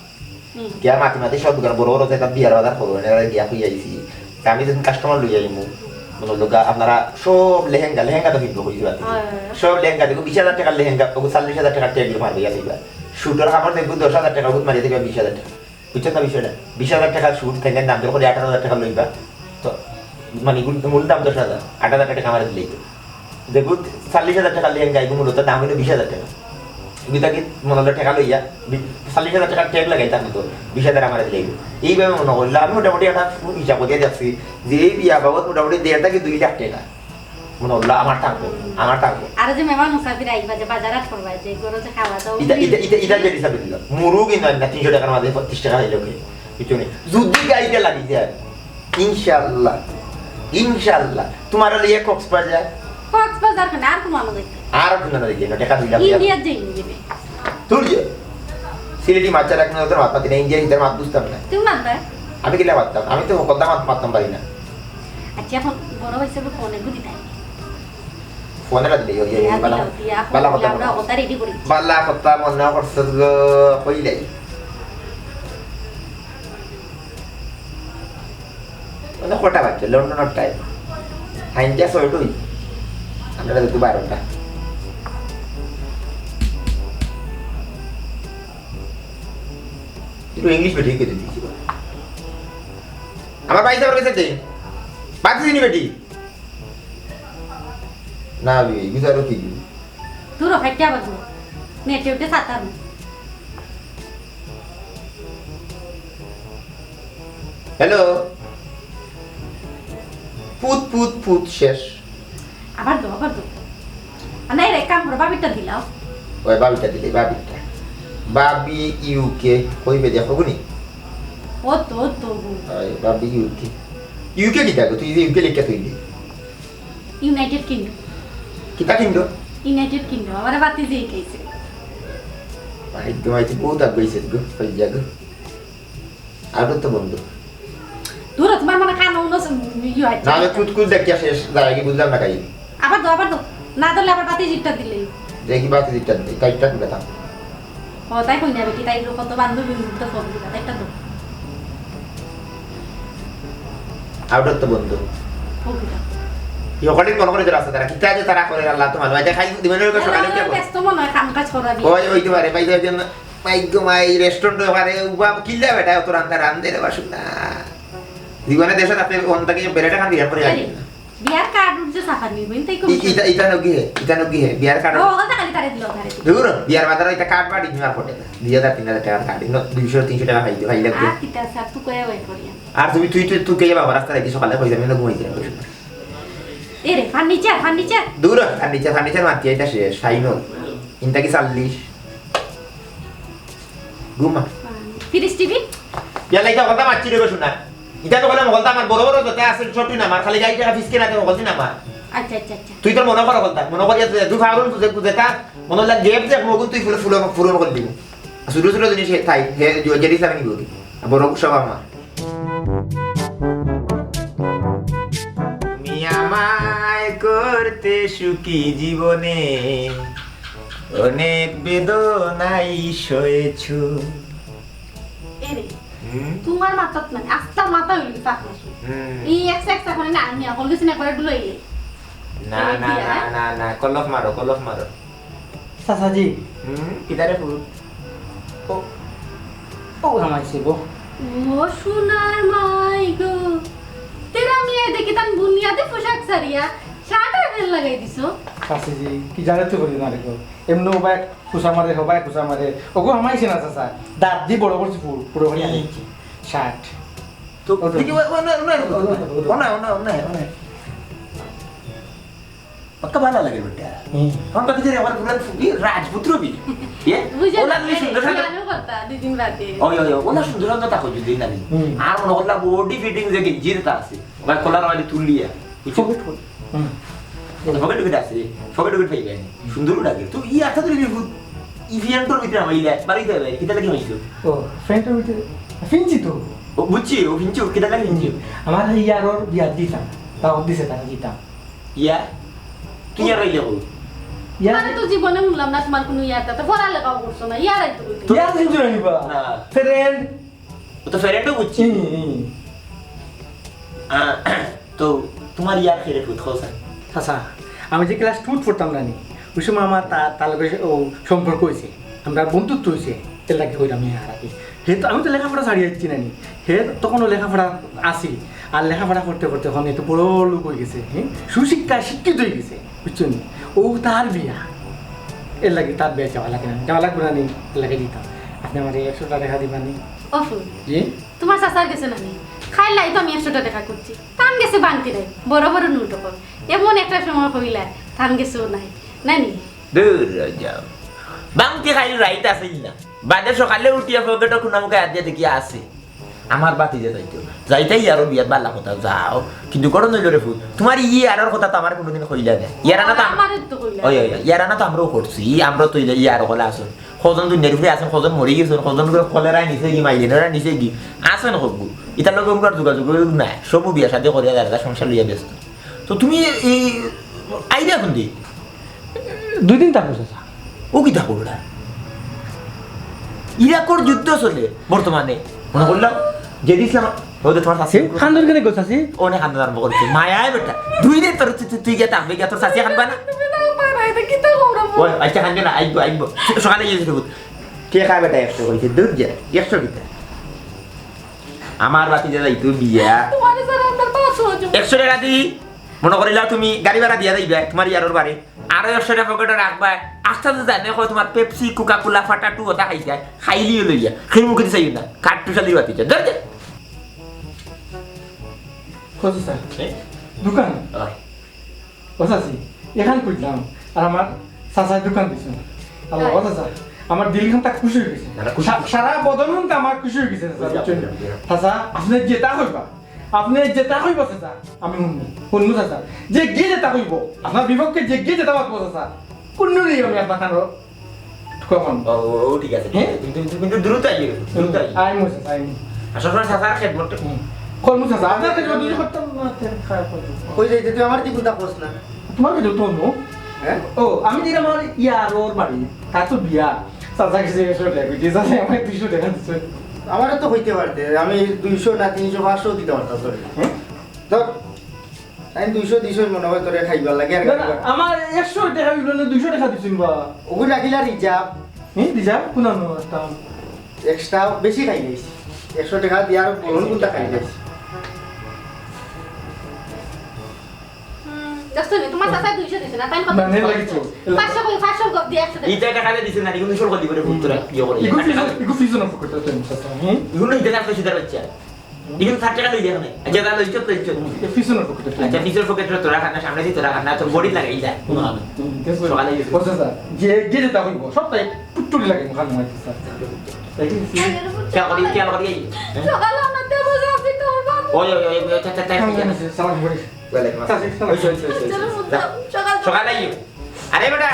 হুম। গিয়া মাতি মাতি সব দোকান বড় বড় যেটা বিয়ার বাজার করবো, এরা গিয়া কই আইছি। তা আমি যখন কাস্টমার লই আইমু, মনে হলো গা, আপনারা সব লেহেঙ্গা, লেহেঙ্গা তো কিনবো, কইছি বাতি। হয়, হয়, হয়। সব লেহেঙ্গা দেখো, বিশ হাজার টাকার লেহেঙ্গা, ওগু চল্লিশ হাজার টাকার ট্যাগ মারবে, ইয়া দিবা। শুটর কাপড় দেখবো, দশ হাজার টাকা ওগুত মারিয়া দিবা, বিশ হাজার টাকা। বুঝছো না বিষয়টা? বিশ হাজার টাকার শুট থেকে দাম ধরো করে আঠারো হাজার টাকা লইবা। তো, মানে, মূল, মূল দাম দশ হাজার, আট হাজার টাকা মারা দিলেই তো। দেখো, চল্লিশ হাজার টাকা লেহেঙ্গা, এগুলো মূলত দাম হলো বিশ হাজার টাকা। এগুলো কি মনে হলো টাকা লইয়া, বি-, চল্লিশ হাজার টাকা ট্যাগ লাগাই তার মতো, বিশ হাজার আমার দিলেই। এইভাবে মনে করলে আমি মোটামুটি একটা হিসাব করে দেখছি যে এই বিয়া বাবদ মোটামুটি দেড় থেকে দুই লাখ টাকা। মনে হলো আমার থাকবো, আমার থাকবো। আর যে মেহমান মুসাফির আইবা, যে বাজার হাট করবা, যে গরু যে খাওয়া দাওয়া, ইটা, ইটা, ইটা, ইটা যে হিসাবে দিল। মুরু কিন্তু না, তিনশো টাকার মাঝে পঁচিশ টাকা হইলো কি? কিছু নেই। যদি গাইতে লাগি যায়, ইনশাআল্লাহ, ইনশাআল্লাহ, তোমার লইয়া কক্সবাজার। কক্সবাজার কেন? আর কোনো আলো দেখতে? আর কোনো আলো দেখতে না, টাকা দিলাম। ইন্ডিয়ার যে ইন্ডিয়া। তোর যে সিলেটি মাছ ছাড়া কোনো ধরনের মাত পাতি না, ইন্ডিয়ার ভিতরে মাত বুঝতাম না। তুমি মাত পায়? আমি কিলা মাততাম? আমি তো কথা মাত মাততাম পারি না। আচ্ছা, এখন বড় হয়েছে, ফোনে গুলি তাই। ফোনে রাখলে, ওই, ওই, দিয়া বালা, দিলাও, দিয়া বালা এখন কথা আমরা মনে। কথা রেডি করি। বালা কথা মনে করছে গো, কইলাই। মানে কটা বাজছে? লন্ডনের টাইম। হাইঞ্জা ছয়টাই। আমরা যেহেতু বারোটা। ইংলিশ বেটি কে দিদি। আমার ভাই যাওয়ার গেছে দে। বাদ দিনি বেটি। না, বে, বুঝারও কি? দূর হ, ফাটিয়া বাজবো। নেটে উঠে সাতার। হ্যালো। পুত, পুত, পুত, শেষ। আবার দো, আবার দো। আর নাই রে, কাম করো, ভাবিটা দিলাও। ওই ভাবিটা দিলে, ভাবিটা। ভাবি ইউকে, কইবে দেখো গুনি। ও তো, ও তো, গো। ওই ভাবি ইউকে। ইউকে কিতা গো? তুই যে ইউকে লেখা তুই দে। United Kingdom. কিতা কিংডম? United Kingdom. আমারে বাতি দিয়ে গেছে। ভাই, তোমায় তো বহুত আগুয়াইছে গো, হইয়া গো। আরো তো বন্ধু। দূর হ, তোমার মনে কানো উনো সে-, ইয়ে হয়। না, আমি কুত কুত দেখিয়া শেষ, দাঁড়াই কি বুঝলাম না কাই। আবার দো, আবার দো। না ধরলে আবার বাতি জিটটা দিলে। দেখি বাতি জিটটা দিলে, তাই একটা কথা। ও, তাই কই না বেটি, তাই কত বান্ধবী মুক্ত ফোন দিলা, তাই একটা দো। আউটর তো বন্ধু। ও কিতা? ইয়ে কঠিন মনে করে যে রাস্তা তারা, কিতা যে তারা করে আল্লাহ তো ভালো। আচ্ছা, খাই দিবেন ওই সকালে আল্লাহ উঠে। ব্যস্ত মনে হয়, কাম কাজ করাবি। ওই, ওই তো পারে, ভাই, ভাই, ভাই, গো, ভাই, রেস্টুরেন্ট ওখানে, উবা, কিল্লা বেটা, অত রান্দা রান্ধে রে, বাসু না। জীবনে দেশে থাকতে অন থেকে বেড়াটা খান বিরাট করে এই, লাগে না। বিয়ার কার্ড উঠছে সাফার নিব, ইনতাই কম ই-, ইটা, ইটা নগি হে, ইটা নগি হে, বিয়ার কার্ড। ও, ওখানে খালি তারে দিল, তারে দিল। দূর, বিয়ার বাজারে ইটা কার্ড বাড়ি নিবার পড়ে না। দুই হাজার, তিন হাজার টাকার কার্ড, ইনো দুইশো, তিনশো টাকা খাইতে, খাইলে আর কিতা স্যার, তুই কয়ে ওই করিয়া। আর তুমি, তুই, তুই, তুই কে বাবা রাস্তা রাখি সকালে কই যাবি না ঘুমাই যাবি। এ রে, ফার্নিচার, ফার্নিচার। দূর, ফার্নিচার, ফার্নিচার মাতি এটা শেষ, ফাইনাল। ইনটা কি চল্লিশ? ঘুমা। ফিরিস টিভি? ইয়ালা, ইটা কথা মাতছি রে গো, শোনা। ইটা তো কইলাম, হকলতা আমার বড় বড় যত আছে, ছোট না আমার, খালি গাড়ি টাকা ফিস কেনা তো হকলতি না আমার। আচ্ছা, আচ্ছা, আচ্ছা। তুই তোর মনে কর হকলতা, মনে কর যে তুই ফাউরন বুঝে বুঝে তা, মনে হইলা গেপ দেখ, মগুন তুই ফুলে ফুলে ফুরন করে দিবি। আর ছোট ছোট জিনিস হে থাই, হে জুয়েলারি সারা নিব কি? আর বড় সব আমার। তুমি আমায় করতে সুখী জীবনে অনেক বেদনাই সয়েছ। এরে, হুম? তোমার মাথাত নাই, আস্তা মাথা হইল কি পাক মাসু। হুম। এই এক এক করে না, আমি এখন গেছি না করে ডুলাইলে। না, এই না, বিয়া, না, হ্যাঁ? না, না, কলফ মারো, কলফ মারো। চাচাজি। হুম, কিতারে ফুট? ও, ও হামাইছে গো। ও সোনার মাই গো। তেরা মিয়া দেখি তান বুনিয়াদি পোশাক সারিয়া শার্ট আর প্যান্ট লাগাই দিছো। চাচাজি, কি জানে তো করি না রে গো। এমনি ও বাইক খুশা মারে, হো বাইক খুশা মারে। ওগো হামাইছে না চাচা। দাঁত দি বড় করছি পুরো, পুরো হয়ে হুম। আইছে। শার্ট। তো, ও তো। দেখি, ও, ও, না, না, ও তো, ও তো, ও তো। ও না, ও না, ও না, ও না। পাক্কা ভালা লাগে বেটা। হুম। আমার পাখি ধরে আমার পুরা ফুবি রাজপুত্র বি। ইয়ে? বুঝে ওলা না, সুন্দর সুন্দর। জানো কথা, দুই দিন বাদে। ওই, ওই, ওই, ওলা সুন্দর সুন্দর থাকো যদি না। হুম। আর মনে করলা বডি ফিটিং যে গেঞ্জি যেটা আছে, ওই কলার মাঝে তুলিয়া। বুঝছো? পকেট কই? হুম। পকেট টকেট আছে, পকেট টকেট পাইবে। সুন্দর লাগে। তুই ই আটা তুলি ফুট, ই ফিয়ান্টর ভিতরে আমার ইলা, বাড়ি যাবে, কিতা লাগে হইছো? ও, ফ্যান্টর ভিতরে, ফিনছি তো। ও, বুঝছি, ও ফিনছি, কিতা লাগে ফিনছি? আমার ইয়ারর বিয়া দিতাম, দাওয়াত দিছে তারা দিতাম। ইয়া? তুই ইয়ার আইলে কই? ইয়ার আমি তো জীবনে শুনলাম না তোমার কোনো ইয়ার দাতা, পড়ালেখাও করছো না, ইয়ার আইতে কইতে। ইয়ার দিন জুড়ে নিবা। না। ফ্রেন্ড। ও তো ফ্রেন্ডও বুঝছি। হুম, হুম। আহ, তো তোমার ইয়ার ফেরে ফুট খোসা। আচ্ছা, আমি যে ক্লাস টুত পড়তাম না নি, ওই সময় আমার তা-, তার লগে ও সম্পর্ক হইছে, আমরা বন্ধুত্ব হইছে, এর লাগি কইলাম ইয়ার আর কি। হে তো, আমি তো লেখাপড়া ছাড়ি যাচ্ছি না নি। হে তখনও লেখাপড়া আছি, আর লেখাপড়া করতে করতে এখন একটু বড় লোক হয়ে গেছে, হ্যাঁ, সুশিক্ষায় শিক্ষিত হয়ে গেছে, বুঝছো নি? ও তার বিয়া, এর লাগি তার বিয়া যাওয়া লাগে না, যাওয়া লাগবে না নি, এর লাগি দিতাম। আপনি আমার এই একশো টাকা দিবা নি? অফু, জি? তোমার চাচার গেছে না নি? খাইলাই তো আমি একশো টাকা করছি, তান গেছে বাংতি নাই, বড় বড় নোট কম। এমন একটা সময় হইলা, তান গেছেও নাই, না নি? দূর যাও। বাংতি খাইল রাইত আছিল না। বাদে সকালে উঠিয়া পকেটো খুনা মুখে হাত দিয়া দেখি আছে। আমার বাতি যে যাইতো। যাইতাই আরো বিয়াত বালা কথা যাও। কিন্তু গরম হইল রে ফুট। তোমার ই আরোর কথা তো আমার কোনোদিন কইলা না। ইয়ারা না তো আম-, আমারও তো কইলা। ওই, ওই, ওই, ইয়ারা না তো আমরাও করছি। ই আমরা তো ইলে ই আরো কলা আছইন। কজন দুনিয়ার উপরে আছইন, কজন মরি গেছইন, কজন করে কলেরায় নিছে কি, মাইলেনারায় নিছে কি। আছইন হকগু। ইতার লগে উনকার যোগাযোগ নাই। সব বিয়া শাদী করিয়া যারা সংসার লইয়া ব্যস্ত। তো তুমি এই আইডিয়া কোন দি? দুই দিন থাকো চাচা। ও কিতা করলা? ইরাকর যুদ্ধ চলে বর্তমানে। মনে করলাম, জেডি ইসলাম, ওদের তোমার চাচি। এ, খান্দন কেনে গো চাচি? ও অনেক খান্দন আরম্ভ করছে। মায়ায় বেটা। দুই দিন তোর তুই, তুই, তুই গিয়া থাকবে, গিয়া তোর চাচি খানবা না? তুমি না পারো, এটা কিতা করবো? ওই, আচ্ছা, খানবে না, আইবো, আইবো। সকালে গিয়ে দেবো। কে খায় বেটা একশো কইছে? দুধ যা, একশো কিতা? আমার ভাতিজা যাইতো বিয়া। তোমার ছাড়া আমার বাঁচা অইতো না। একশো টেকা দি, মনো করিলাও তুমি গাড়ি ভাড়া দিয়া যাইবায় তুমার ইয়ারর বাড়ি। আরো একশো টেকা পকেটো রাখবায়। আস্তা তো জানে কয় তুমার পেপসি, কোকা-কোলা, ফাটা টু ওটা খাইতায়। খাইলিও লইয়া। খেয়ে মুখে দিছাইও না। কাট্টুশালির ভাতিজা। ধর দে। কত স্যার? এ? দোকান? অয়। ও চাচি, এখান খুঁজলাম, আর আমার চাচায় দোকান দিছইন। আল্লাহ, ও চাচা, আমার দিলখান তা খুশি অই গেছে। না, না, খুশি। সা-, সারা বদনখান তা আমার খুশি অই গেছে, চাচা, বুঝলাম, বুঝছেন? বুঝলাম, বুঝলাম। চাচা, আপনে যেতা কইবা, আপনে যেতা কইবা, চাচা, আমি হুনমু, হুনমু, চাচা। যেগিয়ে যেতা কইবো, আপনার বিপক্ষে যেগিয়ে যেতা মাতবো, চাচা, কুন্নুরেই আমি আপনার কানো কখন? ও, ও, ও, ঠিক আছে, ঠিক আছে। হ্যাঁ? কিন্তু, কিন্তু, কিন্তু দ্রুত আইও, দ্রুত আইও। আইমু, চাচা, আইমু। আর সবসময় চাচার খেদমত। হুম। করমু, চাচা, আপনার খেদমত যদি করতাম না, তে খারাপ অইতো। কই যাইতে তুই আমার দিকে উল্টা করস না? তোমার খেদমত তো অন্য। হ্যাঁ? ও, আমি দিলাম আমার ইয়ারর বাড়ি, তার তো বিয়া। চাচা গেছে একশো টেকা, কইতে চাচা আমার দুইশো টেকা দিছে। আমারও তো অইতে পারতে, আমি দুইশো না তিনশো, পাঁচশো দিতে পারতাম, sorry। হ্যাঁ? ধর, আমি দুইশো দিছইন মনে অয় তোরে খাইবার লাগি, আর না, না, খাইবার। আমার একশো টেকা অইলো না, দুইশো টেকা দিছইন বা। ওগুন রাখিলা reserve। হুম, reserve? কোন আনো একটা? Extra বেশি খাইলাইছি। একশো টেকা দিয়া আর বলুন কোনটা খাইলাইছি। হুম, দোস্ত, তোমার চাচা দুইশো দিছে না, তাই কত? না, নে লাগিছে। পাঁচশো কই, পাঁচশো গপ দিয়ে একশো টেকা। ইটা টেকা দিছে না, ইগুন সব করি করে ভূত তোরা ইয়ে করে। ইগু ফিজ, ইগু ফিজ না পকেটে তো চাচা, হুম? ইগুন ইটা না সিধা বাচ্চা। ইগুন ষাট টেকা লই দেখো না। আচ্ছা, তাহলে ইজ্জত তো ইজ্জত। এ পিছনের পকেটে তো। আচ্ছা, পিছনের পকেটে তোরা খানা, সামনে দিয়ে তোরা খানা, তোর বডি লাগাই যা, কোনো হবে না। হুম, ঠিক আছে। সকালে গেছে। ও চাচা, যে গিয়ে যেতা কইবো, সবটাই পুট্টুরি লাগে, মুখান মারতে স্যার। তাই কি? খেয়াল করি, খেয়াল করি এই। সকালে আমার দেবো যাবি তোর বাবু। ওই, ওই, ওই, ওই, চা, চা, চা, হ্যাঁ, চা। হ্যাঁ, সালাম করি। ওয়ালাইকুম আসসালাম। চাচি, সালাম। ওই, ওই, ওই, ওই, ওই, যা। সকাল, সকাল। সকালে আইও। আরে বেটা,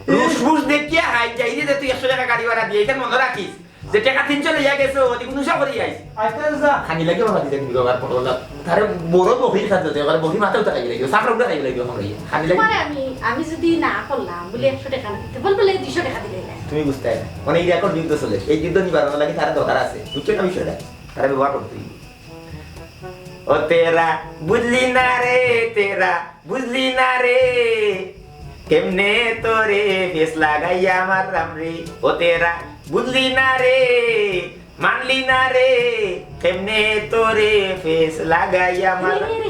রুশ রুশ দেখিয়া হাই যাই রে, তুই একশো টেকা গাড়ি ভাড়া দিয়ে, এটা মনে রাখিস। যে টেকা তিনশো লইয়া গেছে, ওদিকে নুশা করি আইস। আচ্ছা, যা। খানি লাগে বাবা, দিতে দিবি বাবা, পটল দা। তারে বড় বহির খাদ্য দে, এবার বহি মাথাও তাকাই লাগে, সাফরা উঠা খাই লাগে, আমরা ইয়ে। খানি লাগে। তোমারে আমি, আমি যদি না করলাম, বলে একশো টেকা না দিতে, বল বলে দুইশো টেকা দিলে না। তুমি বুঝতে না। মানে এই রেকর্ড যুদ্ধ চলে, এই যুদ্ধ নিবারণ লাগে, তার দরকার আছে। বুঝছো না বিষয়টা? তারা ব্যবহার করতে হইবে। ও তেরা, বুঝলি না রে, তেরা। বুঝলি না রে, কেমনে তোরে ফেস লাগাইয়া মারলাম রে। ও তেরা, বুঝলি না রে, মানলি না রে, কেমনে তোরে ফেস লাগাইয়া মার- রে, রে, রে।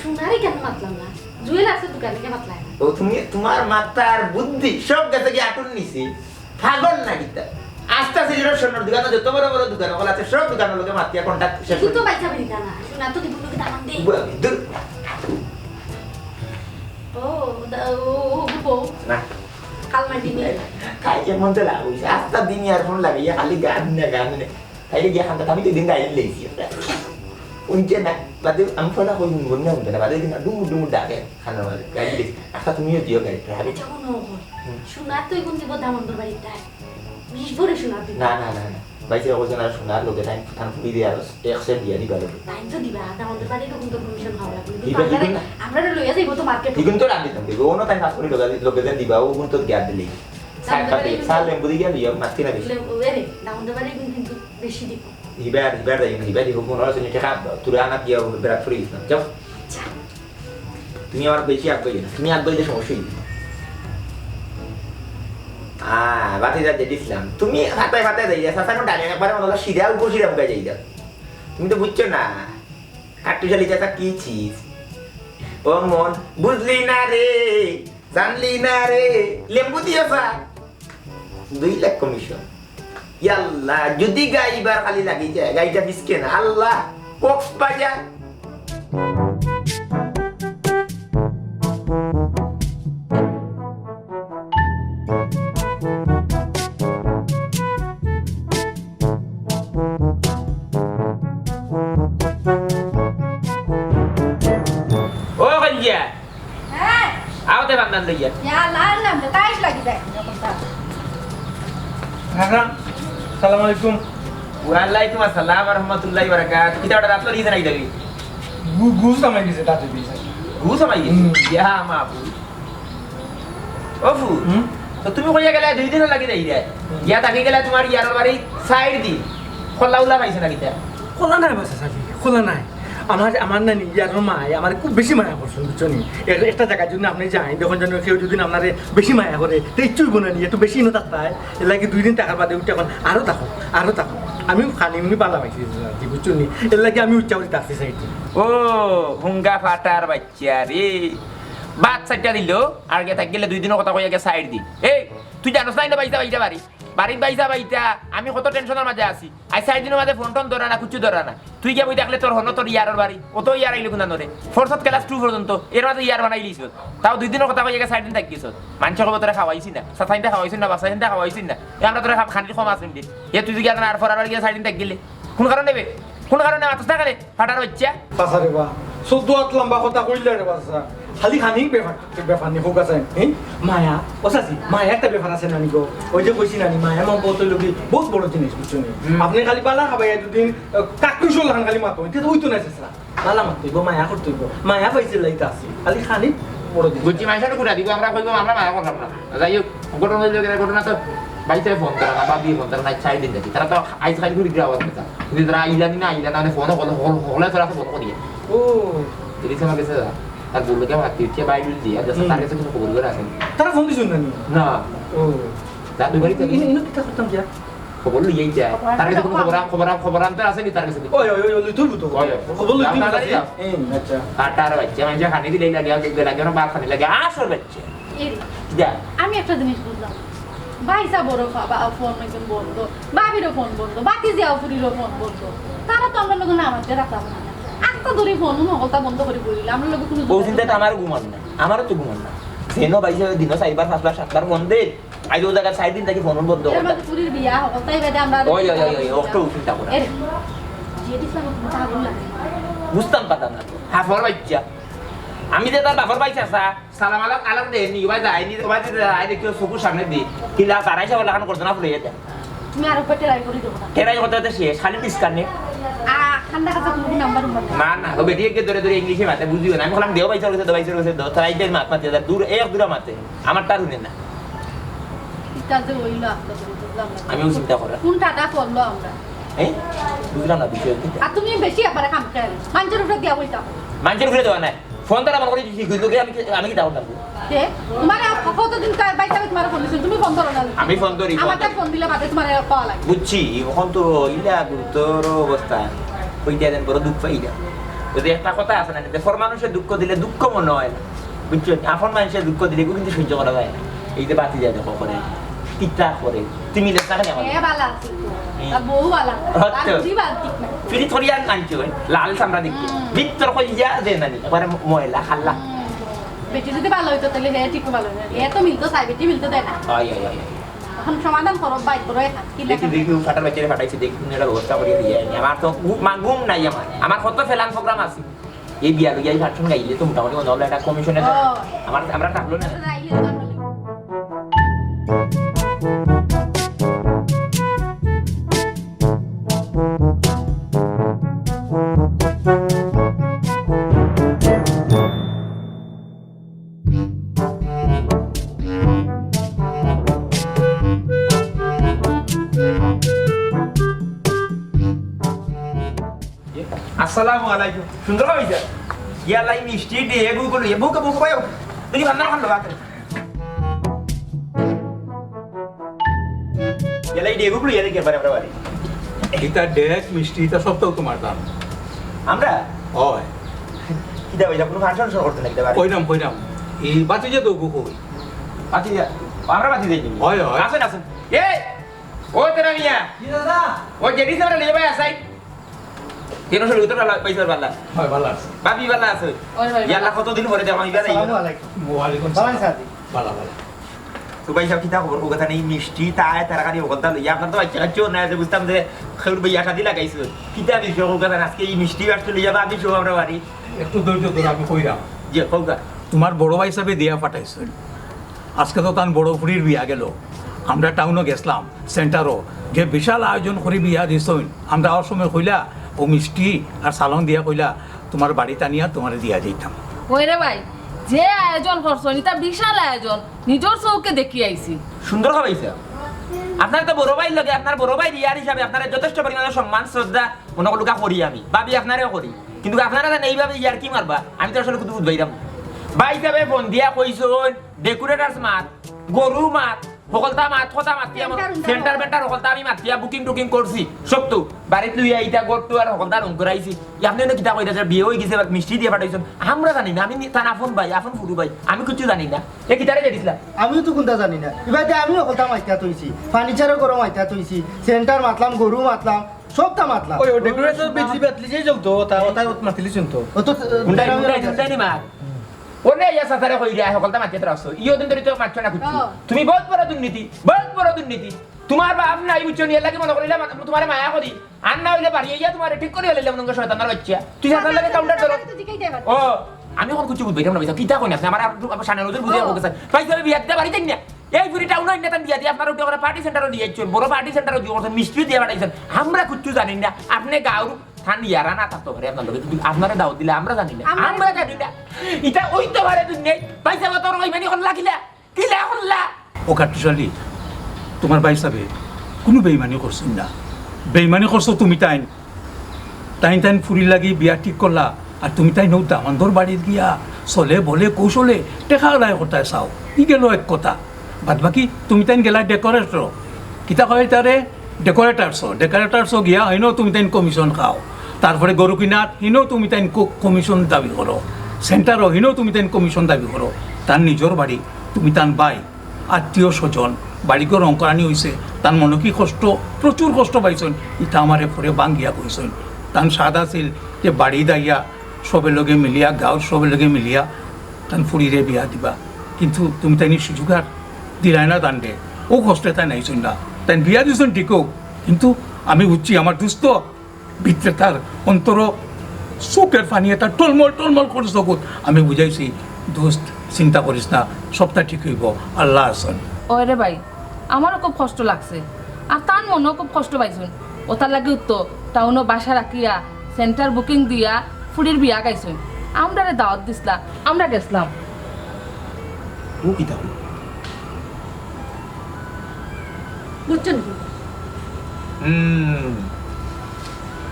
সোনারে কেন মাতলাম না? জুয়েল আছে দোকানে, কেন মাতলাম না? ও তুমি, তোমার মাথার বুদ্ধি সব গেছে কি আটুর নিচে। পাগল না কিতা? আস্তা সিলেটর স্বর্ণর দোকানো যত বড় বড় দোকান অকল আছে, সব দোকানর লগে মাতিয়া কন্টাক্ট শেষ কিন্তু করে। বাইচা বেরিতা না, সোনা তো দিব লোকে দামান দেই। বুয়া, দূর। ও, দা-, ও, ও, ও, বউ। না। কাল মাটি নেই। খাই যে মন তো লাভ হইছে। আস্তা দিন ইয়ার ফোন লাগাইয়া খালি গান নে, গান নে। তাইলে গিয়া খান্তা, আমি তো দিন গাইল লেইছি। উনছে না, বাদে আমি ফোন কই হুনবো না, হুনবে না। বাদে দিন ডুমুর ডুমুর ডাকে, খানার মাঝে। গাইল লেইছি। আস্তা তুমিও দিও গাড়ি, রাখি। আচ্ছা, হুনো, হুনো। হুম। সোনা তো এখন দিব দামান্দর বাড়িত, তাই? বিশ ভরি সোনা দিবা। না, না, না, না। ভাই, সে ওজন আর সোনার লগে টাইম, টাইম ফুলি দিয়ে আরো এক সেট দিয়া দিবা লগে। টাইম তো দিবা, দামান্দর বাড়িত এখন তো কমিশন খাওয়া লাগবে। কিন্তু দিবা, দিবা আমরা, না। আমরা লইয়া যাইবো তো মার্কেট। ইগুন তো রান্ধি টান্ধি, ও না তাই কাজ করি লগে, লগে দেন দিবা, ও গুণ তো গ্যাপ দিলেই। সার দামান্দর কাপে, বাড়ি সার লেম্বু দিয়ে গেলি, মারতে না বেশি। লেম্বু, এ রে, দামান্দর বাড়ি কিন্তু বেশি দিব। হিবার, হিবার দাই, হিবার দিব, মনে হয় টেকা তুলে আনা দিয়া বেড়া ফুরি দিতাম। যাও। আচ্ছা। তুমি আমার বেশি আগ বাড়িও না, তুমি আগ বাড়িলে সমস্যা হইবে। আহ, বাতি যা যেতে ইসলাম। তুমি ফাতায় ফাতায় যাই, চাচা কোন ডানে একবারে মনে হলো সিধা উপর সিধা মুখে যাই যাও। তুমি তো বুঝছো না। কাট্টুশালী চাচা কি চিজ? ও মন, বুঝলি না রে, জানলি না রে, লেম্বু দিও চা। দুই লাখ কমিশন। ইয়াল্লা, যদি গাইবার খালি লাগি যায়, গাড়িটা ফিসকে না। আল্লাহ, কক্সবাজার। ও কইয়া, হ্যাঁ। আও তে বান্দান লইয়া। ইয়া আল্লাহ, আল্লাহ, তাইশ লাগি যায়। কাকা, সালাম আলাইকুম। ওয়ালাইকুম আসসালাম ওয়া রাহমাতুল্লাহি ওয়া বারাকাতুহু। কিতা ওটা রাত লড়ি জানাই দেবি? গু-, গুস আমাই গেছে, তাতে দিছে। গুস আমাই গেছে? হুম। ইয়া মাবুদ। ও ফুত, হুম? তো তুমি কইয়া গেলে দুই দিন লাগি যাই রে। হুম। ইয়া থাকি গেলে তোমার ইয়ার বাড়ি চাইর দিন। খোলা উলা পাইছে না কিতা? খোলা নাই বাসা সাজি, খোলা নাই। আমার, আমার নানি, ইয়ার মায় আমার খুব বেশি মায়া করছইন, বুঝছো নি? এ-, একটা জাগাত যদি আপনে যাইন, দেখইন যেন কেউ যদি আপনারে বেশি মায়া করে, তে ইচ্ছু অইবো না নি, একটু বেশি ইনো থাকতায়। এর লাগি দুই দিন থাকার বাদে উঠে কইন, "আরো থাকো, আরো থাকো।" আমি খানি উনি বালা পাইছি, বুঝছো নি? এর লাগি আমি উচ্চা করি থাকতে চাই। ও, হুঙ্গা ফাটার বাচ্চা রে। ভাত চাইট্টা দিল, আর গিয়া থাকি গেলে দুই দিনর কথা কইয়া গিয়া সাইড দি। এই, তুই জানোস না, ইনো বাইতা বাইতা বাড়ি। বাড়িত বাইতা বাইতা, আমি কত টেনশনর মাঝে আছি। আইজ চাইর দিনর মাঝে ফোন টোন ধরে না, কিচ্ছু ধরে না। তুই গিয়া বই দেখলে তোর হনো তোর ইয়ারর বাড়ি, অত ইয়ার আইলে কুনা নরে। ফোর্সত ক্লাস টু পর্যন্ত, এর মাঝে ইয়ার বানাইলিছস। তাও দুই দিনর কথা কইয়া গিয়া চাইর দিন থাকি গেছস। মানষে কইবো তোরে খাওয়াইছি না, চাচাইন্তে খাওয়াইছইন না, বাচ্চাইন্তে খাওয়াইছইন না। এ আমরা তোরে খা-, খানির কম আছইন নি। এ তুই যদি আর ফরার বাড়ি গিয়া চাইর দিন থাকি গেলে। কুন কারণে বে? কুন কারণে মাতস না কেনে? ফাটার বাচ্চা। চাচা রে বা, চৌদ্দ আত লম্বা কথা কইলা রে বাচ্চা। খালি খানি বেফার, বেফার নি কউক্কা চাইন। হ্যাঁ? মায়া, ও চাচি, মায়া একটা বেফার আছে নানি গো। ওই যে কইছি নানি, মায়া মহব্বত অইলো কি বউত বড় জিনিস, বুঝছো নি? হুম। আপনে খালি বালা খাবাইয়া দুদিন, আহ, কাকুশল লাখান খালি মাতো, ইটা তো অইতো না চাচা। বালা মাততে অইবো, মায়া করতে অইবো। মায়া পাইছে লাইতে আছে। খালি খানি বড় জিনিস। বুঝছি, মাইনষে তো ঘুরা দিব, আমরা কইবো আমরা মায়া করলাম না। যাই হোক, ঘটনা অইলো গিয়া, ঘটনা তো ভাইসাবে ফোন করে না, ভাবিয়ে ফোন করে না, চাইর দিন থাকি। তারা তো আইজ খালি ঘুরি ঘুরি আওয়াজ পেতা। কিন্তু তারা আইলা নি না, আইলা না, মানে ফোনও হকলে, হকলে, হকলে তারা ফোন করিয়া। ও। তিরিশ আমার গেছে যা। তার বললো কি আমার তিরিশে বাইর হইল দিয়া, just হুম। তার গেছে কোনো খবর করে আছে। তারা ফোন দিছইন না নি? না। ও। যা দুই বাড়িতে ইনো, ইনো কিতা করতাম যা? খবর লইয়াই যা। খবর তার গেছে কোনো খবর আন-, খবর আন-, খবর আনতে আছে নি তার গেছে? ওই, ওই, ওই, ওই, লইতে হইবো তো। ওই, ওই। খবর লইতে হইবো তাড়াতাড়ি আছে। যাও। হুম, আচ্ছা। আর তার বাচ্চা, মানে, খানি দিলেই লাগে, আর দেখবে লাগে, ওরা বার খানি লাগে, আসল বাচ্চা। এরে, যা। আমি একটা জিনিস বুঝলাম না। ভাইসাবর ফা-, বা-, ফোন একদম বন্ধ, ভাবিরও ফোন বন্ধ, ভাতিজা ফুরিরও ফোন বন্ধ। তারা তো আমরার লগে না মাততে রাখতাম না। আস্তা ধরি ফোন হকলতা বন্ধ করি বইলা, আমরার লগে কোনো ও যোগাযোগ চিন্তায় তো নাই। আমারও ঘুমান না, আমারও তো ঘুমান না। যেন ভাইসাবে দিনও চাইরবার, পাঁচবার, সাতবার ফোন দে, আইজ ও জাগাত চাইর দিন থাকি ফোন বন্ধ এর করতা। মাঝে ফুরির বিয়া, হকলতাই বাদে আমরা ওই, ওই, ওই, ওই, ওই, অত চিন্তা করে। এরে, জিহাদ ইসলাম কোনো পাগল লাগে। বুঝতাম পারতাম না তো। হাফর বাচ্চা। আমি যে তার বাপর ভাই চাচা, সালাম আলাম, আলাম দেয়নি, ওবায় যায়নি, ওবায় যদি যায় দেখি চকুর সামনে দি, কিলা তারাই সব লাখান করছে না ফুলে যেতে। তুমি আর উপরে টেরাই করে দেবো না। টেরাই করতে করতে শেষ, খালি ডিসকানে। আ, ঠান্ডা কথা কোনো নাম্বার উম্বার নাই। না, না, ও বেটি একে ধরে ধরে ইংলিশে মাতে, বুঝিও না। আমি বললাম, "দেও ভাই, চলে গেছে, দেও ভাই, চলে গেছে, দেও।" তারা এই যে মাত মাতে, দূর, এক দূরা মাতে। আমার তার হুনে না। কিতা যে হইলো আস্তে করে বুঝলাম না। আমিও চিন্তা করার। কোন টাটা পড়লো আমরা? এই? বুঝলাম না বিষয় কিতা। আর তুমি বেশি একবারে খাম খেয়াল। মানষর উপরে দিয়া বইতাম। মানষর উপরে দেওয়া নাই। ফোন তারা মনে করি কি কইলো কি আমি কি, আমি কিতা করতাম? কে? তোমার আর কতদিন তার বাইরে যাবে তোমার ফোন দিছিল? তুমি ফোন ধরো না। আমি ফোন ধরি, ফোন আমার তার ধরি। ফোন দিলে বাদে তোমার পাওয়া লাগে। বুঝছি, এখন তো ইলা গুরুতর অবস্থা। কইতে দেন বড় দুঃখ পাই না। যদি একটা কথা আছে না, যে পর মানুষের দুঃখ দিলে দুঃখ মনে হয় না। বুঝছো? আপন মানুষের দুঃখ দিলে এগুলো কিন্তু সহ্য করা যায় না। এই যে বাতি যায় দেখো করে, কিতা করে, তুমি লেখা কেন আমার? এ বালা আছে তো। হুম। আর বউ বালা। হ্যাঁ তার তো। বুদ্ধি বাদ ঠিক না। ফিরি থরি আর নাম কি হয়? লাল চামড়া দেখি। হুম। ভিতর কই ইয়া দে নানি, একবারে ময়লা, খাল্লা। হুম। বেটি যদি ভালো হইতো তাহলে হে ঠিক ভালো হইতো। এ তো মিলতো চাই, বেটি মিলতো দেয় না। হয়, হয়, হয়, হয়। এখন সমাধান করো, বাইর করো এখন। কি দেখি, লেখা? দেখি, ও ফাটার বাচ্চারে ফাটাইছে, দেখি, তুমি একটা ব্যবস্থা করিয়া দিয়ে আইনি। আমার তো ঘু-, মা-, ঘুম নাই আমার। আমার কত ফেলান প্রোগ্রাম আছে। এই বিয়া লইয়া এই ফাংশন গাইলে তো মোটামুটি মনে হলো একটা কমিশনের ও। আমার, আমরা থাকলো না। আচ্ছা, তাইলে তো আমরা আসসালামু আলাইকুম। সুন্দর হইছে। ইয়ালাই মিষ্টি দিয়ে গুগল ইয়ে বুকে বুকে পাও। দেখি রান্না ভালো বাতে। ইয়ালাই দিয়ে গুগল ইয়ালাই কে পারে আমরা বাড়ি। ইটা ডেক মিষ্টি, ইটা সব তো তোমার দাম। আমরা? ওই। কিতা ওইটা কোনো ফাংশন শো করতে নাকি বাড়ি? কইরাম, কইরাম। এই বাতি যে দোগু কই? বাতি যা। আমরা বাতি যাই। ওই, ওই। আসেন, আসেন। এ! ও তেরা মিয়া। কি দাদা? ও জেডি স্যার লিয়ে ভাই আসাই। কেন শুরু তো ভালো পাইছো ভালো? হয়, ভালো আছে। ভাবি ভালো আছে? ওই ভাই, ইয়াল্লা ভালো। কতদিন পরে দেখা হইবা না? আসসালামু আলাইকুম। ওয়ালাইকুম ভালো সালাম। আছেন? ভালো, ভালো। তো ভাই সাহেব, কিতা খবর? ও কথা নেই, মিষ্টি, তাই, তরকারি, ও কথা লইয়া। আপনার তো বাচ্চা কাচ্চা না, যে বুঝতাম যে খেউর ভাই আশা দিলা গাইছো। কিতা বিষয় ও কথা? আজকে এই মিষ্টি বাড়তে লইয়া ভাবি সব আমরা বাড়ি। একটু ধৈর্য ধরো, আমি কইরাম। জি, কউকা। তোমার বড় ভাইসাবে দিয়া পাঠাইছইন। আজকে তো তান বড় ফুরির বিয়া গেল। আমরা টাউনো গেছলাম, সেন্টারো। যে বিশাল আয়োজন করি বিয়া দিছইন। আমরা আওয়ার সময় কইলা, ও মিষ্টি আর সালন দিয়া কইলা, তোমার বাড়িত আনিয়া তোমারে দিয়া যাইতাম। ওই রে ভাই, যে আয়োজন করছইন, ইটা বিশাল আয়োজন। নিজর চউখে দেখি আইছি। সুন্দর খাবাইছে। আপনার তো বড় ভাইর লগে, আপনার বড় ভাইর ইয়ার হিসাবে আপনারে যথেষ্ট পরিমাণে সম্মান, শ্রদ্ধা, মনে করলুকা করি আমি। ভাবি আপনারেও করি। কিন্তু আপনারা যেন এইভাবে ইয়ার্কি মারবা, আমি তো আসলে কুন্তা বুঝবাইরাম না। ভাইসাবে ফোন দিয়া কইছইন, ডেকোরেটরস মাত, গরু মাত, হকলতা মাত, কথা মাতিয়া আমার সেন্টার বেন্টার হকলতা আমি মাতিয়া বুকিং টুকিং করছি, সব তো বাড়িত লইয়া ইটা গরু আর হকলতা রং করাইছি। আপনে অনো কিতা কইরা যে বিয়া অইগেছে, মিষ্টি দিয়া পাঠাইছইন, আমরা জানি না। আমি নি-, তান আপন ভাই, আপন ফুফু ভাই, আমি কিচ্ছু জানি না। এ কিতারে যে দিছলা? আমিও তো কুন্তা জানি না। ইবাদে আমিও হকলতা মাতিয়া থইছি, ফার্নিচারও গরু মাতিয়া থইছি, সেন্টার মাতলাম, গরু মাতলাম, সবতা মাতলাম। ওই, ওই ডেকোরেটর বিজলি বাতলি যে জ্বলতো, ওটা, ওটা মাতিলি শুনতো। ও তো, হুন্ডাই, হুন্ডাই, হুন্ডাই নি মার। ওনে ইয়া সাতারে কইরা, হকলতা মাতিয়া তো রাখছো। ইও দিন ধরি তো মাতছো না কিচ্ছু। ও। তুমি বহুত বড় দুর্নীতি, বহুত বড় দুর্নীতি। তোমার বাপ নাই বুঝছো নি, এর লাগি মনে করিলাম তোমারে মায়া করি। আর না অইলে বাড়ি আইয়া তোমারে ঠিক করি লইলাম, নঙ্গা শয়তানর বাচ্চা। তুই সাতার লাগে কাউন্টার ধরো। তো জিকাই দেবা। ও, আমি অখন কিচ্ছু বুঝবাইরাম না, ভাইসাব। কিতা কইন আপনে? আমার আর, আমার সামনে নজর বুঝে ও। অখন গেছে। ভাইসাবে বিয়া দিতা বাড়ি যাইন না। এই ফুরি টাউন অইন না, তান বিয়া দিয়া আপনারা উঠে করে পার্টি সেন্টারও দিয়া আইছইন, বড় পার্টি সেন্টারও দিয়া করছইন, মিষ্টিও দিয়া পাঠাইছইন। আমরা কিচ্ছু জানি না। আপনে গাউর থান ইয়ারা না থাকতো পারে আপনার লগে, কিন্তু আপনারে দাওয়াত দিলে আমরা জানি না। আমরা আমরা জানি না। ইটা অইতো পারে দুনিয়াত। ভাইসাব, তোর বেইমানি করলা কিলা? কিলা করলা? ও কাট্টুশালী, তোমার ভাইসাবে কুনু বেইমানি করছইন না। বেইমানি করছো তুমি তাইন। তাইন তাইন ফুরির লাগি বিয়া ঠিক করলা, আর তুমি তাইন অউ দামান্দর বাড়িত গিয়া ছলে বলে কৌশলে টেকা আদায় করতায় চাও। ই গেল এক কথা। বাদ বাকি তুমি তাইন গেলা ডেকোরেটর, কিতা কয় তারে? ডেকোরেটরসো, ডেকোরেটরসো গিয়া হিনো তুমি তাইন কমিশন খাও। তারপরে গরু কিনাত হিনো তুমি তাইন কো-, কমিশন দাবি করো। সেন্টারো হিনো তুমি তাইন কমিশন দাবি করো। তান নিজর বাড়ি, তুমি তান ভাই, আত্মীয় স্বজন, বাড়িঘর রং করানি অইছে, তান মনো কি কষ্ট, প্রচুর কষ্ট পাইছইন, ইতা আমারে পরে ভাঙ্গিয়া কইছইন। তান সাধ আছিল যে বাড়িত আইয়া সবে লগে মিলিয়া, গাউর সবে লগে মিলিয়া তান ফুরিরে বিয়া দিবা, কিন্তু তুমি তাইন ই সুযোগ আর দিলায় না তানরে। অউ কষ্টে তাইন আইছইন না, তাইন বিয়া দিছইন ঠিকউ, কিন্তু আমি বুঝছি আমার দুস্ত ভিতরে তার অন্তরো চউখর পানি এটা টলমল টলমল করে চকুত। আমি বুঝাইছি, "দোস্ত, চিন্তা করিস না, সবতা ঠিক অইবো, আল্লাহ আছইন।" ওই রে ভাই, আমারও খুব কষ্ট লাগছে, আর তান মনও খুব কষ্ট পাইছইন। ওটার লাগি তো টাউনো বাসা রাখিয়া, সেন্টার বুকিং দিয়া ফুরির বিয়া গাইছইন। আমরারে দাওয়াত দিছলা, আমরা গেছলাম। ও কিতা কইলো? বুঝছো নি? হুম।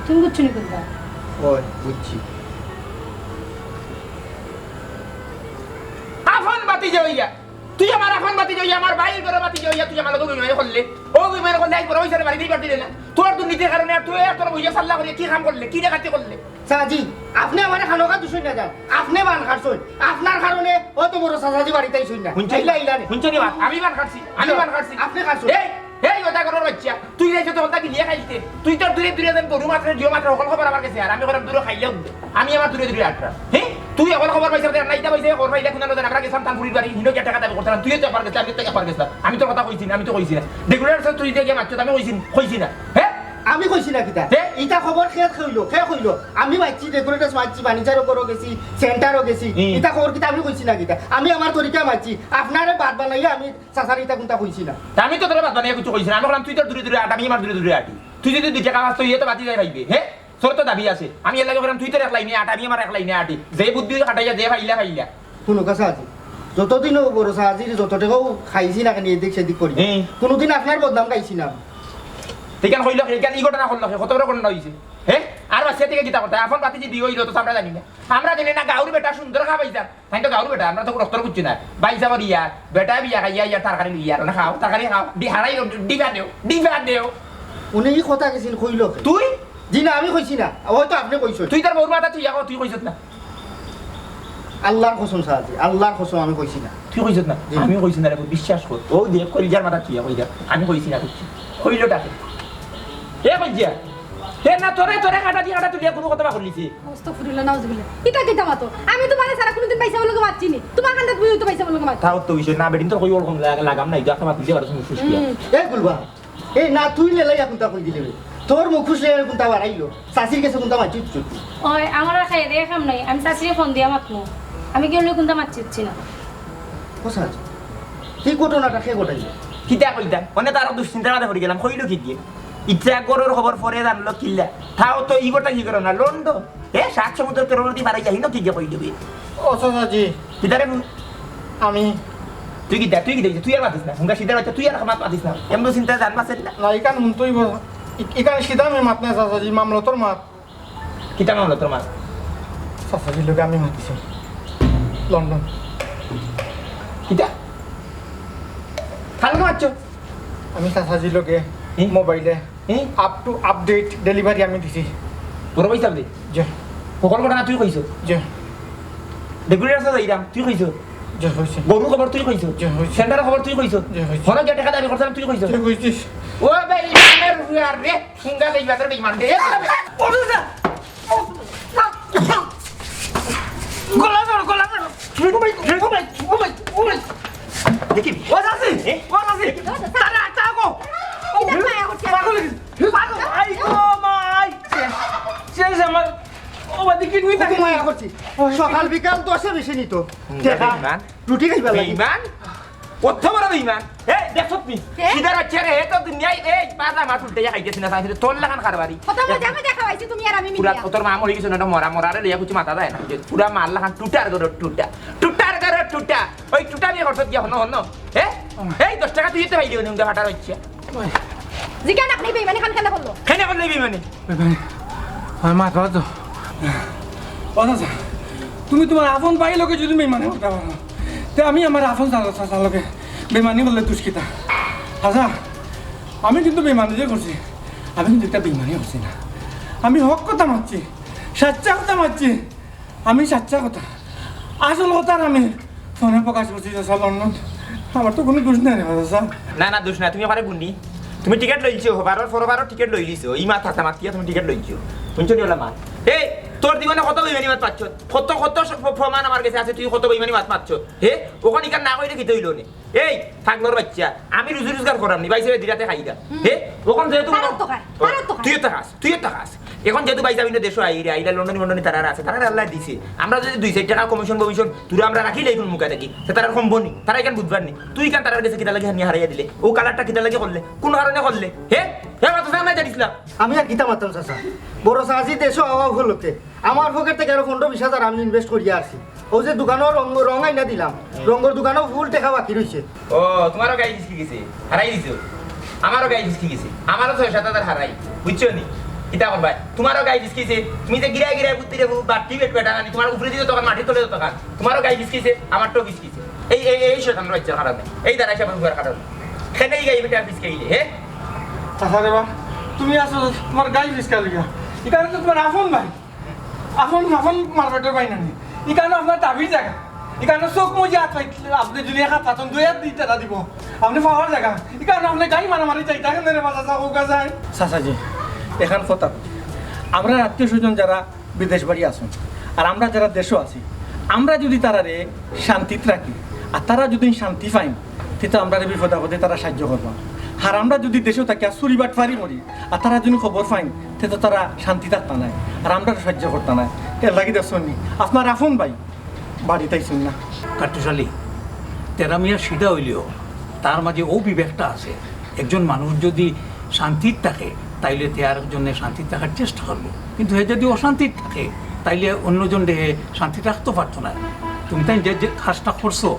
তুমি বুঝছো নি কুনটা? ওই, বুঝছি। আপন ভাতিজা অইয়া, তুই আমার আপন ভাতিজা অইয়া, আমার ভাইর ঘরর ভাতিজা অইয়া, তুই আমার লগে বেইমানি করলে। ও বেইমানি করলে, আইজ বড় অইছে রে, বাড়িত আইবার দিলে না। তোর দুর্নীতির কারণে আর তুই আর তোর বইয়া সাল্লা করিয়া কি কাম করলে, কি ডাকাতি করলে? চাচাজি, আপনে আমারে খানোকা দুষইন না যান। আপনে বান খাটছইন। আপনার কারণে অত বড় চাচাজি বাড়িত আইছইন না। হুনছইন? আইলা, আইলা নে। হুনছইন নি মাত? আমি বান খাটছি, আমি বান খাটছি। আপনে খাটছইন। এই, এই ওটা করার বাচ্চা। তুই যাইছস তো ওটা গিলিয়া খাইতে। তুই তোর দূরে দূরে যেন গরু মাতরে জিও মাতরে হকল খবর আমার গেছে। আর আমি কইরাম দূরে খাইলে উঠবে। আমি আমার দূরে দূরে আটরা। হে? তুই হকল খবর পাইছস না, ইটা পাইছস, খবর পাইলে কুনানো জানে। আমরা গেছলাম তান ফুরির বাড়ি, হিনো গিয়া টেকা দাবি করতাম। তুইও তো একবার গেছলে, আমি তো একবার গেছলাম। আমি তোর কথা কইছি না, আমি তো কইছি না। ডেকোরেটর সাব তুই গিয়া মাতছস, আমি কইছি, কইছি না। হে? আমি কইছি না কিতা? হে? ইটা খবর কে কইলো? কে কইলো? আমি মাতছি, ডেকোরেটর মাতছি, ফার্নিচারও করো গেছি, সেন্টারও গেছি। হুম। ইটা খবর কিতা আমি কইছি না কিতা? আমি আমার তরিকা মাতছি। আপনারে বাদ বানাইয়া আমি চাচারে ইতা কুনতা কইছি না। তা আমি তো তোরে বাদ বানাইয়া কিচ্ছু কইছি না। আমি কইলাম, তুই তোর দূরে দূরে আট, আমি আমার দূরে দূরে আটি। তুই যদি দুই টেকা পাস, তো ইয়ে তো বাতি যাই পাইবে, হে? তোর তো দাবি আছে। আমি এর লাগি কইলাম, তুই তোর এক লাইনে আট, আমি আমার এক লাইনে আটি। যে বুদ্ধি খাটাইয়া, যে পাইলা পাইলা। হুনো, চাচাজি, যতদিন অউ বড় চাচাজির যত টেকাও খাইছি না কেনে, এদিক সেদিক করি, হুম। কুনুদিন আপনার বদনাম গাইছি না। ঠিক আছে, কইলো কে? কেন ই ঘটনা করলো কে? কত বড় ঘটনা অইছে? হে? আর বাচ্চা থাকি কিতা করতা? আপন ভাতিজি বিয়া অইলো তো আমরা জানি না। আমরা জানি না, গাউর বেটা সুন্দর খাওয়াই যার। তাইন তো গাউর বেটা, আমরা তো রক্তর বুঝছি না। ভাইসাবর ইয়ার, বেটা বিয়া খাইয়া ইয়ার তরকারি লইয়া আর না খাও, তরকারি খাও, ডি-, হারাই দেও, ডিবা দেও, ডিবা দেও। উনি ই কথা গেছেন কইলো কে? তুই? জি না, আমি কইছি না, হয়তো আপনে কইছইন। তুই তোর বউর মাথা তুই এখন তুই কইছত না। আল্লাহর কসম চাচাজি, আল্লাহর কসম আমি কইছি না। তুই কইছত না? জি। আমি কইছি না রে, বিশ্বাস কর। ও দেখ, কলিজার মাথা তুই কই দেখ, আমি কইছি না কিচ্ছু। কইলোটা কে? এ কইজিয়া। এ না, তোরে, তোরে কাটা দি কাটা তুলিয়া কুনু কথা বা কইলিছি। আস্তাগফিরুল্লাহ, নাউজুবিল্লাহ। ইটা কিতা মাতো? আমি তুমারে ছাড়া কুনুদিন ভাইসাবর লগে মাতছি নি। তুমার কান্দাত বইয়া তো ভাইসাবর লগে মাত। তাও তো বিষয় না, বেটিন তোর কই ওরকম লাগা-, লাগাম নাই, তুই একটা মাত দিতে পারছ না, ফুসকিয়া। হুম। এ গুলবা, এ না তুই লেলাই কুনতা কই দিলি রে? তোর মুখ ফুসলে কুনতা বাড়াইলো? চাচির গেছে কুনতা মাতছিস তুই? ওই, আমার আর খাইরে কাম নাই, আমি চাচিরে ফোন দিয়া মাতমু। আমি কেউ লই কুনতা মাতছি না। ও চাচি, এই ঘটনাটা কে ঘটাইলো? কিতা কইতাম? মানে তার দুশ্চিন্তার মাঝে পড়ি গেলাম, কইলো কি গিয়ে? ইচ্ছা গরুর খবর পরে জানলো কিল্লা। তাও তো ই ঘটনা কি করো না, লন্ডন। এ, সাত সমুদ্র তেরো নদী বাড়াই যাই না, কি গিয়ে কই দিবি? ও চাচাজি। কিতারে হুন? আমি। তুই কিতা, তুই কিতা, তুই আর মাতিস না। হুঙ্গা সিদ্ধার বাচ্চা, তুই আর মাত মাতিস না। এমন চিন্তা জান মাসের না। না, ইখান হুন তুই বল। ই-, ইখান সিধা আমি মাত না চাচাজি, মামলতর মাত। কিতা মামলতর মাত? চাচাজির লগে আমি মাতিছি লন্ডন। কিতা? কার লগে মাতছো? আমি চাচাজির লগে হুম? মোবাইলে হুম? আপ টু আপডেট ডেলিভারি আমি দিছি। বড় ভাই সামনে? জি। হকল ঘটনা তুই কইছো? জি। ডেপুটি রাস্তা যাইরাম, তুই কইছো? জি, কইছি। গরুর খবর তুই কইছো? জি, কইছি। সেন্টারের খবর তুই কইছো? জি, কইছি। হনো গিয়া টেকা দাবি করছিলাম, তুই কইছো? জি, কইছি। ও ভাই, ইমানের হুয়ার রে, হুঙ্গা দেই বাজার ইমান দে। ও দাদা! গলা ধরো, গলা ধরো। ও ভাই, ও ভাই, ও ভাই, ও ভাই। দেখি। ও চাচি, এ? ও চাচি। তারে আটকাও। ও, কিতা মায়া করছে? পাগল হয়ে গেছে। পাগল। আই গো, মা, আই। শেষ, শেষ আমার। ও, বাদি কিডনি খুব থাকে। মায়া করছি। সকাল বিকাল দশে বেশি নিত। হুম, দেখা। বেইমান। রুটি খাইবার লাগি। বেইমান? কত বড় বেইমান? এ, দেখছত নি? কে? সিধা রাখছে রে, এ তো দুনিয়ায়, এই, পাঁচ আমার উল্টে খাইতেছি না, তোর লাখান কারবারি। কত মজা মজা খাওয়াইছি তুমি আর আমি পুরা মিলিয়া। তোর মা মরি গেছে না, মরা, মরারে লইয়া কিছু মাথা যায় না। যে পুরা মার লাখান টুটার গরো টুটা। টুটার গরো টুটা। ওই টুটা নিয়ে করছত গিয়া হনো, হনো। হে? এই দশ টাকা তুই তো পাইলি, উনি উনকে ফাটার হচ্ছে। জিকান আপনি বেইমানি খান কেন করলো? কেন করলে বেইমানি? বেইমানি? আমার মাথা তো। ও চাচা, তুমি তোমার আপন ভাই লোকে যদি বেইমানি করতে পারো, তে আমি আমার আপন চাচা, চাচা লোকে বেইমানি করলে দুষ কিতা? চাচা, আমি কিন্তু বেইমানি যে করছি, আমি কিন্তু একটা বেইমানি করছি না। আমি হক কথা মাতছি, সাচ্চা কথা মাতছি। আমি সাচ্চা কথা, আসল কথা আমি ফোনে প্রকাশ করছি, চাচা, লন্ডন। আমার তো কোনো দোষ নাই রে, চাচা। না, না, দোষ নাই। তুমি ওখানে গুন্ডি। তুমি টিকিট লইছো, বারোর পর বারো টিকিট লই লিছো। ই মাত হাসা মাত কিয়া তুমি টিকিট লইছো? শুনছো নি ওলা মাত? এই, তোর জীবনে কত বেইমানি মাত মাতছো? কত, কত স-, প্র-, প্রমাণ আমার কাছে আছে, তুই কত বেইমানি মাত মাতছো। হে? ওখানে ইখান না কইলে কিতা হইলো নে? এই, পাগলর বাচ্চা, আমি রুজি রোজগার করাম নি, ভাই সাহেব দিরাতে খাই দা। হুম। হে? ওখান যেহেতু তারও তো খায়, তারও তো খায়। তুইও তো খাস, তুইও তো খাস। এখন যেহেতু ভাই সাহেব ইনো দেশো আইরা, আইরা লন্ডন মন্ডনি তারার আছে, তারার আল্লাহ দিছে। আমরা যদি দুই চাইর টাকা কমিশন ফমিশন, তোরা আমরা রাখিলে এখন মুখা দেখি, সে তারার কমবো নি, তারা এখান বুঝবার নি। তুই কেন তারার কাছে কিতা লাগি হানিয়া হারাইয়া দিলে? ও কালারটা কিতা লাগি করলে? কোন কারণে করলে? হে? হে, মাথা সামনে জানিস না? আমি আর কিতা মাতাম চাচা? বড় চাচি দেশো আওয়া হলোতে আমার পকেট থেকে আরো পনেরো বিশ হাজার আমি ইনভেস্ট করিয়া আছি। ও যে দোকানো রং, রং আইনা দিলাম, রঙর দোকানো ফুল টেকা বাকি রইছে। ও, তোমারও গাই ফিসকি গেছে, হারাই দিছো। আমারও গাই ফিসকি গেছে, আমারও ছয় সাত হাজার হারাই, বুঝছো নি? কিতা করবায়? তোমারও গাই ফিসকি গেছে, তুমি যে গিরায় গিরায় বুদ্ধি রে, বাট্টি বেট বেটা আনি, তোমার উপরে দিয়ে তখন মাটির তলে তখন, তোমারও গাই ফিসকি গেছে, আমারটাও ফিসকি গেছে। এই, এই, এই শয়তান রয়েছে কারণে, এই দাঁড়াই সাহেব কারণে, খেলেই গাই বেটা ফিসকে গেলে, হে? চাচা রে বা, তুমি আসো তোমার গাই ফিসকা লিগা, এখানে তো তোমার আপন ভাই। আপন, আপন মারপেটর ভাই নানি। ইখানো আপনার দাবির জাগা। ইখানো চোখ মুজি হাত পাইতলে, আপনে যদি এক হাত পাতন, দুই হাত দি তারা দিব। আপনে পাওয়ার জাগা। ইখানো আপনে গাই মারামারি চাই, দেখেন রে বাসা চা কউকা যায়। চাচাজি, এখান কথা। আমরার আত্মীয় স্বজন যারা বিদেশ বাড়ি আছইন, আর আমরা যারা দেশো আছি, আমরা যদি তারারে শান্তিত রাখি, আর তারা যদি শান্তি পাইন, তে তো আমরারে বিপদ আপদে তারা সাহায্য করবা। আর আমরা যদি দেশো থাকি আর চুরি বাটপারি করি, আর তারা যদি খবর পাইন, তে তো তারা শান্তি থাকতা নায়, আর আমরা সাহায্য করতা নায়। এর লাগি দেখছইন নি, আপনার আপন ভাই বাড়িত আইছইন না। কাট্টুশালী, তেরা মিয়া সিধা অইলেও তার মাঝে অউ বিবেকটা আছে। একজন মানুষ যদি শান্তিত থাকে, তাইলে তে আরকজনে শান্তিত থাকার চেষ্টা করবো, কিন্তু হে যদি অশান্তিত থাকে, তাইলে অন্যজনরে হে শান্তিত রাখতো পারতো না। তুমি তাইন যে, যে কাজটা করছো,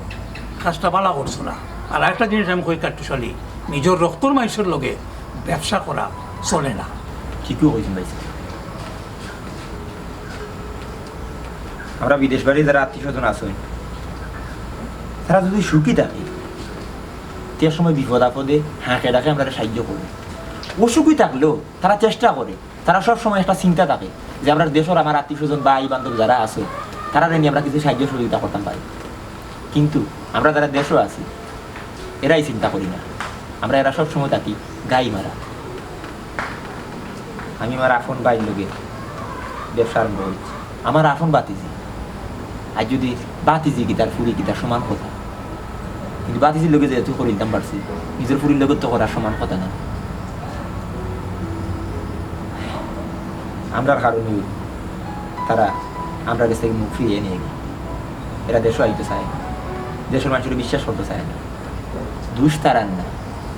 কাজটা ভালা করছো না। আর আরেকটা জিনিস আমি কই কাট্টুশালী, নিজর রক্তর মানষর লগে ব্যবসা করা চলে না। ঠিকউ কইছইন ভাই সাহেব। আমরা বিদেশ বাড়ি যারা আত্মীয় স্বজন আছইন, তারা যদি সুখী থাকে, তে সময় বিপদ আপদে হাঁকে ডাকে আমরারে সাহায্য করে। অসুখী থাকলেও তারা চেষ্টা করে, তারা সব সময় একটা চিন্তা থাকে যে আমরার দেশর আমার আত্মীয় স্বজন, ভাই বান্ধব যারা আছে, তারারে নিয়া আমরা কিছু সাহায্য সহযোগিতা করতাম পারি। কিন্তু আমরা যারা দেশো আছি, এরাই চিন্তা করি না। আমরা এরা সব সময় থাকি গাই মারা। আমি আমার আপন ভাইর লগে ব্যবসা আরম্ভ করছি। আমার আপন ভাতিজি। আর যদি ভাতিজি কিতার ফুরি কিতার সমান কথা। কিন্তু ভাতিজির লগে যেহেতু করিতাম পারছি, নিজর ফুরির লগে তো করার সমান কথা না। আমরার কারণে তারা আমরার কাছ থাকি মুখ ফিরিয়ে নিয়ে গেল। এরা দেশো আইতে চায় না, দেশর মানষরে বিশ্বাস করতে চায় না। দুষ তারার না,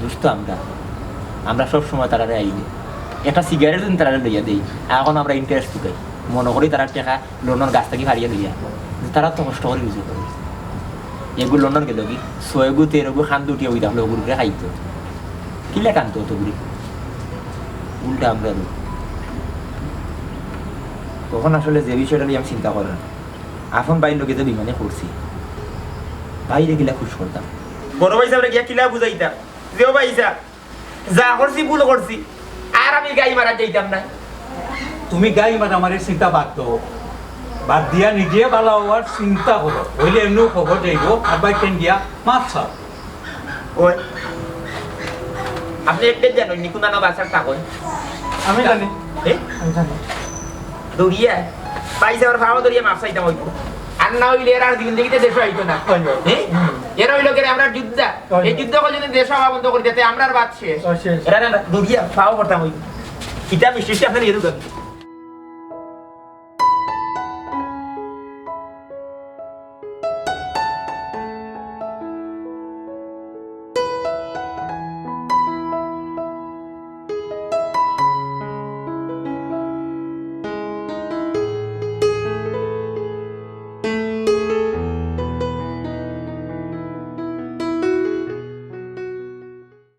দুষ তো আমরা। আমরা সব সময় তারারে আইলে একটা সিগারেট যদি তারারে লইয়া দেই, এখন আমরা ইন্টারেস্ট তুকাই, মনো করি তারার টেকা লন্ডন গাছ থাকি ফাড়িয়া লইয়া, যে তারা তো কষ্ট করি রুজি করে। এগু লন্ডন গেল কি, ছয়গু তেরোগু খান দুটিয়া ওই দেখলো ওগুলোকে খাইতো। কিলা কানতো অত ঘুরি? উল্টা আমরা রোগ। তখন আসলে যে বিষয়টা নিয়ে আমি চিন্তা করার, আপন ভাইর লগে যে বেইমানি করছি, ভাইরে কিলা খুশ করতাম, বড় ভাইসাবরে গিয়া কিলা বুঝাইতাম যে, "ও ভাইসাব, যা করছি ভুল করছি, আর আমি গাই মারাত যাইতাম না।" তুমি গাই মারামারির চিন্তা বাদ দেও, বাদ দিয়া নিজে ভালা অওয়ার চিন্তা করো, অইলে এমনেউ খবর যাইবো। আর ভাইরে গিয়া মাফ চাও। ওই, আপনে একটা জানইন নি কুনানো বাসার থাকইন? আমি জানি। এ? আমি জানি। দৌড়িয়া? ভাইসাবর পাও ধরিয়া মাফ চাইতাম অইবো। আর না অইলে এরা আর জিন্দেগিতে দেশো আইতো না। অয়, অয়। এ? হুম। এরা অইলো গিয়া আমরার যোদ্ধা। অয়। এই যুদ্ধ করলে যদি দেশো আওয়া বন্ধ করি দেয়, তে আমরার বাদ শেষ। অয়, শেষ। এরা না, দৌড়িয়া পাও পড়তাম অইবো। ইটা মিষ্টি মিষ্টি আপনে নিয়ে ঢুকান।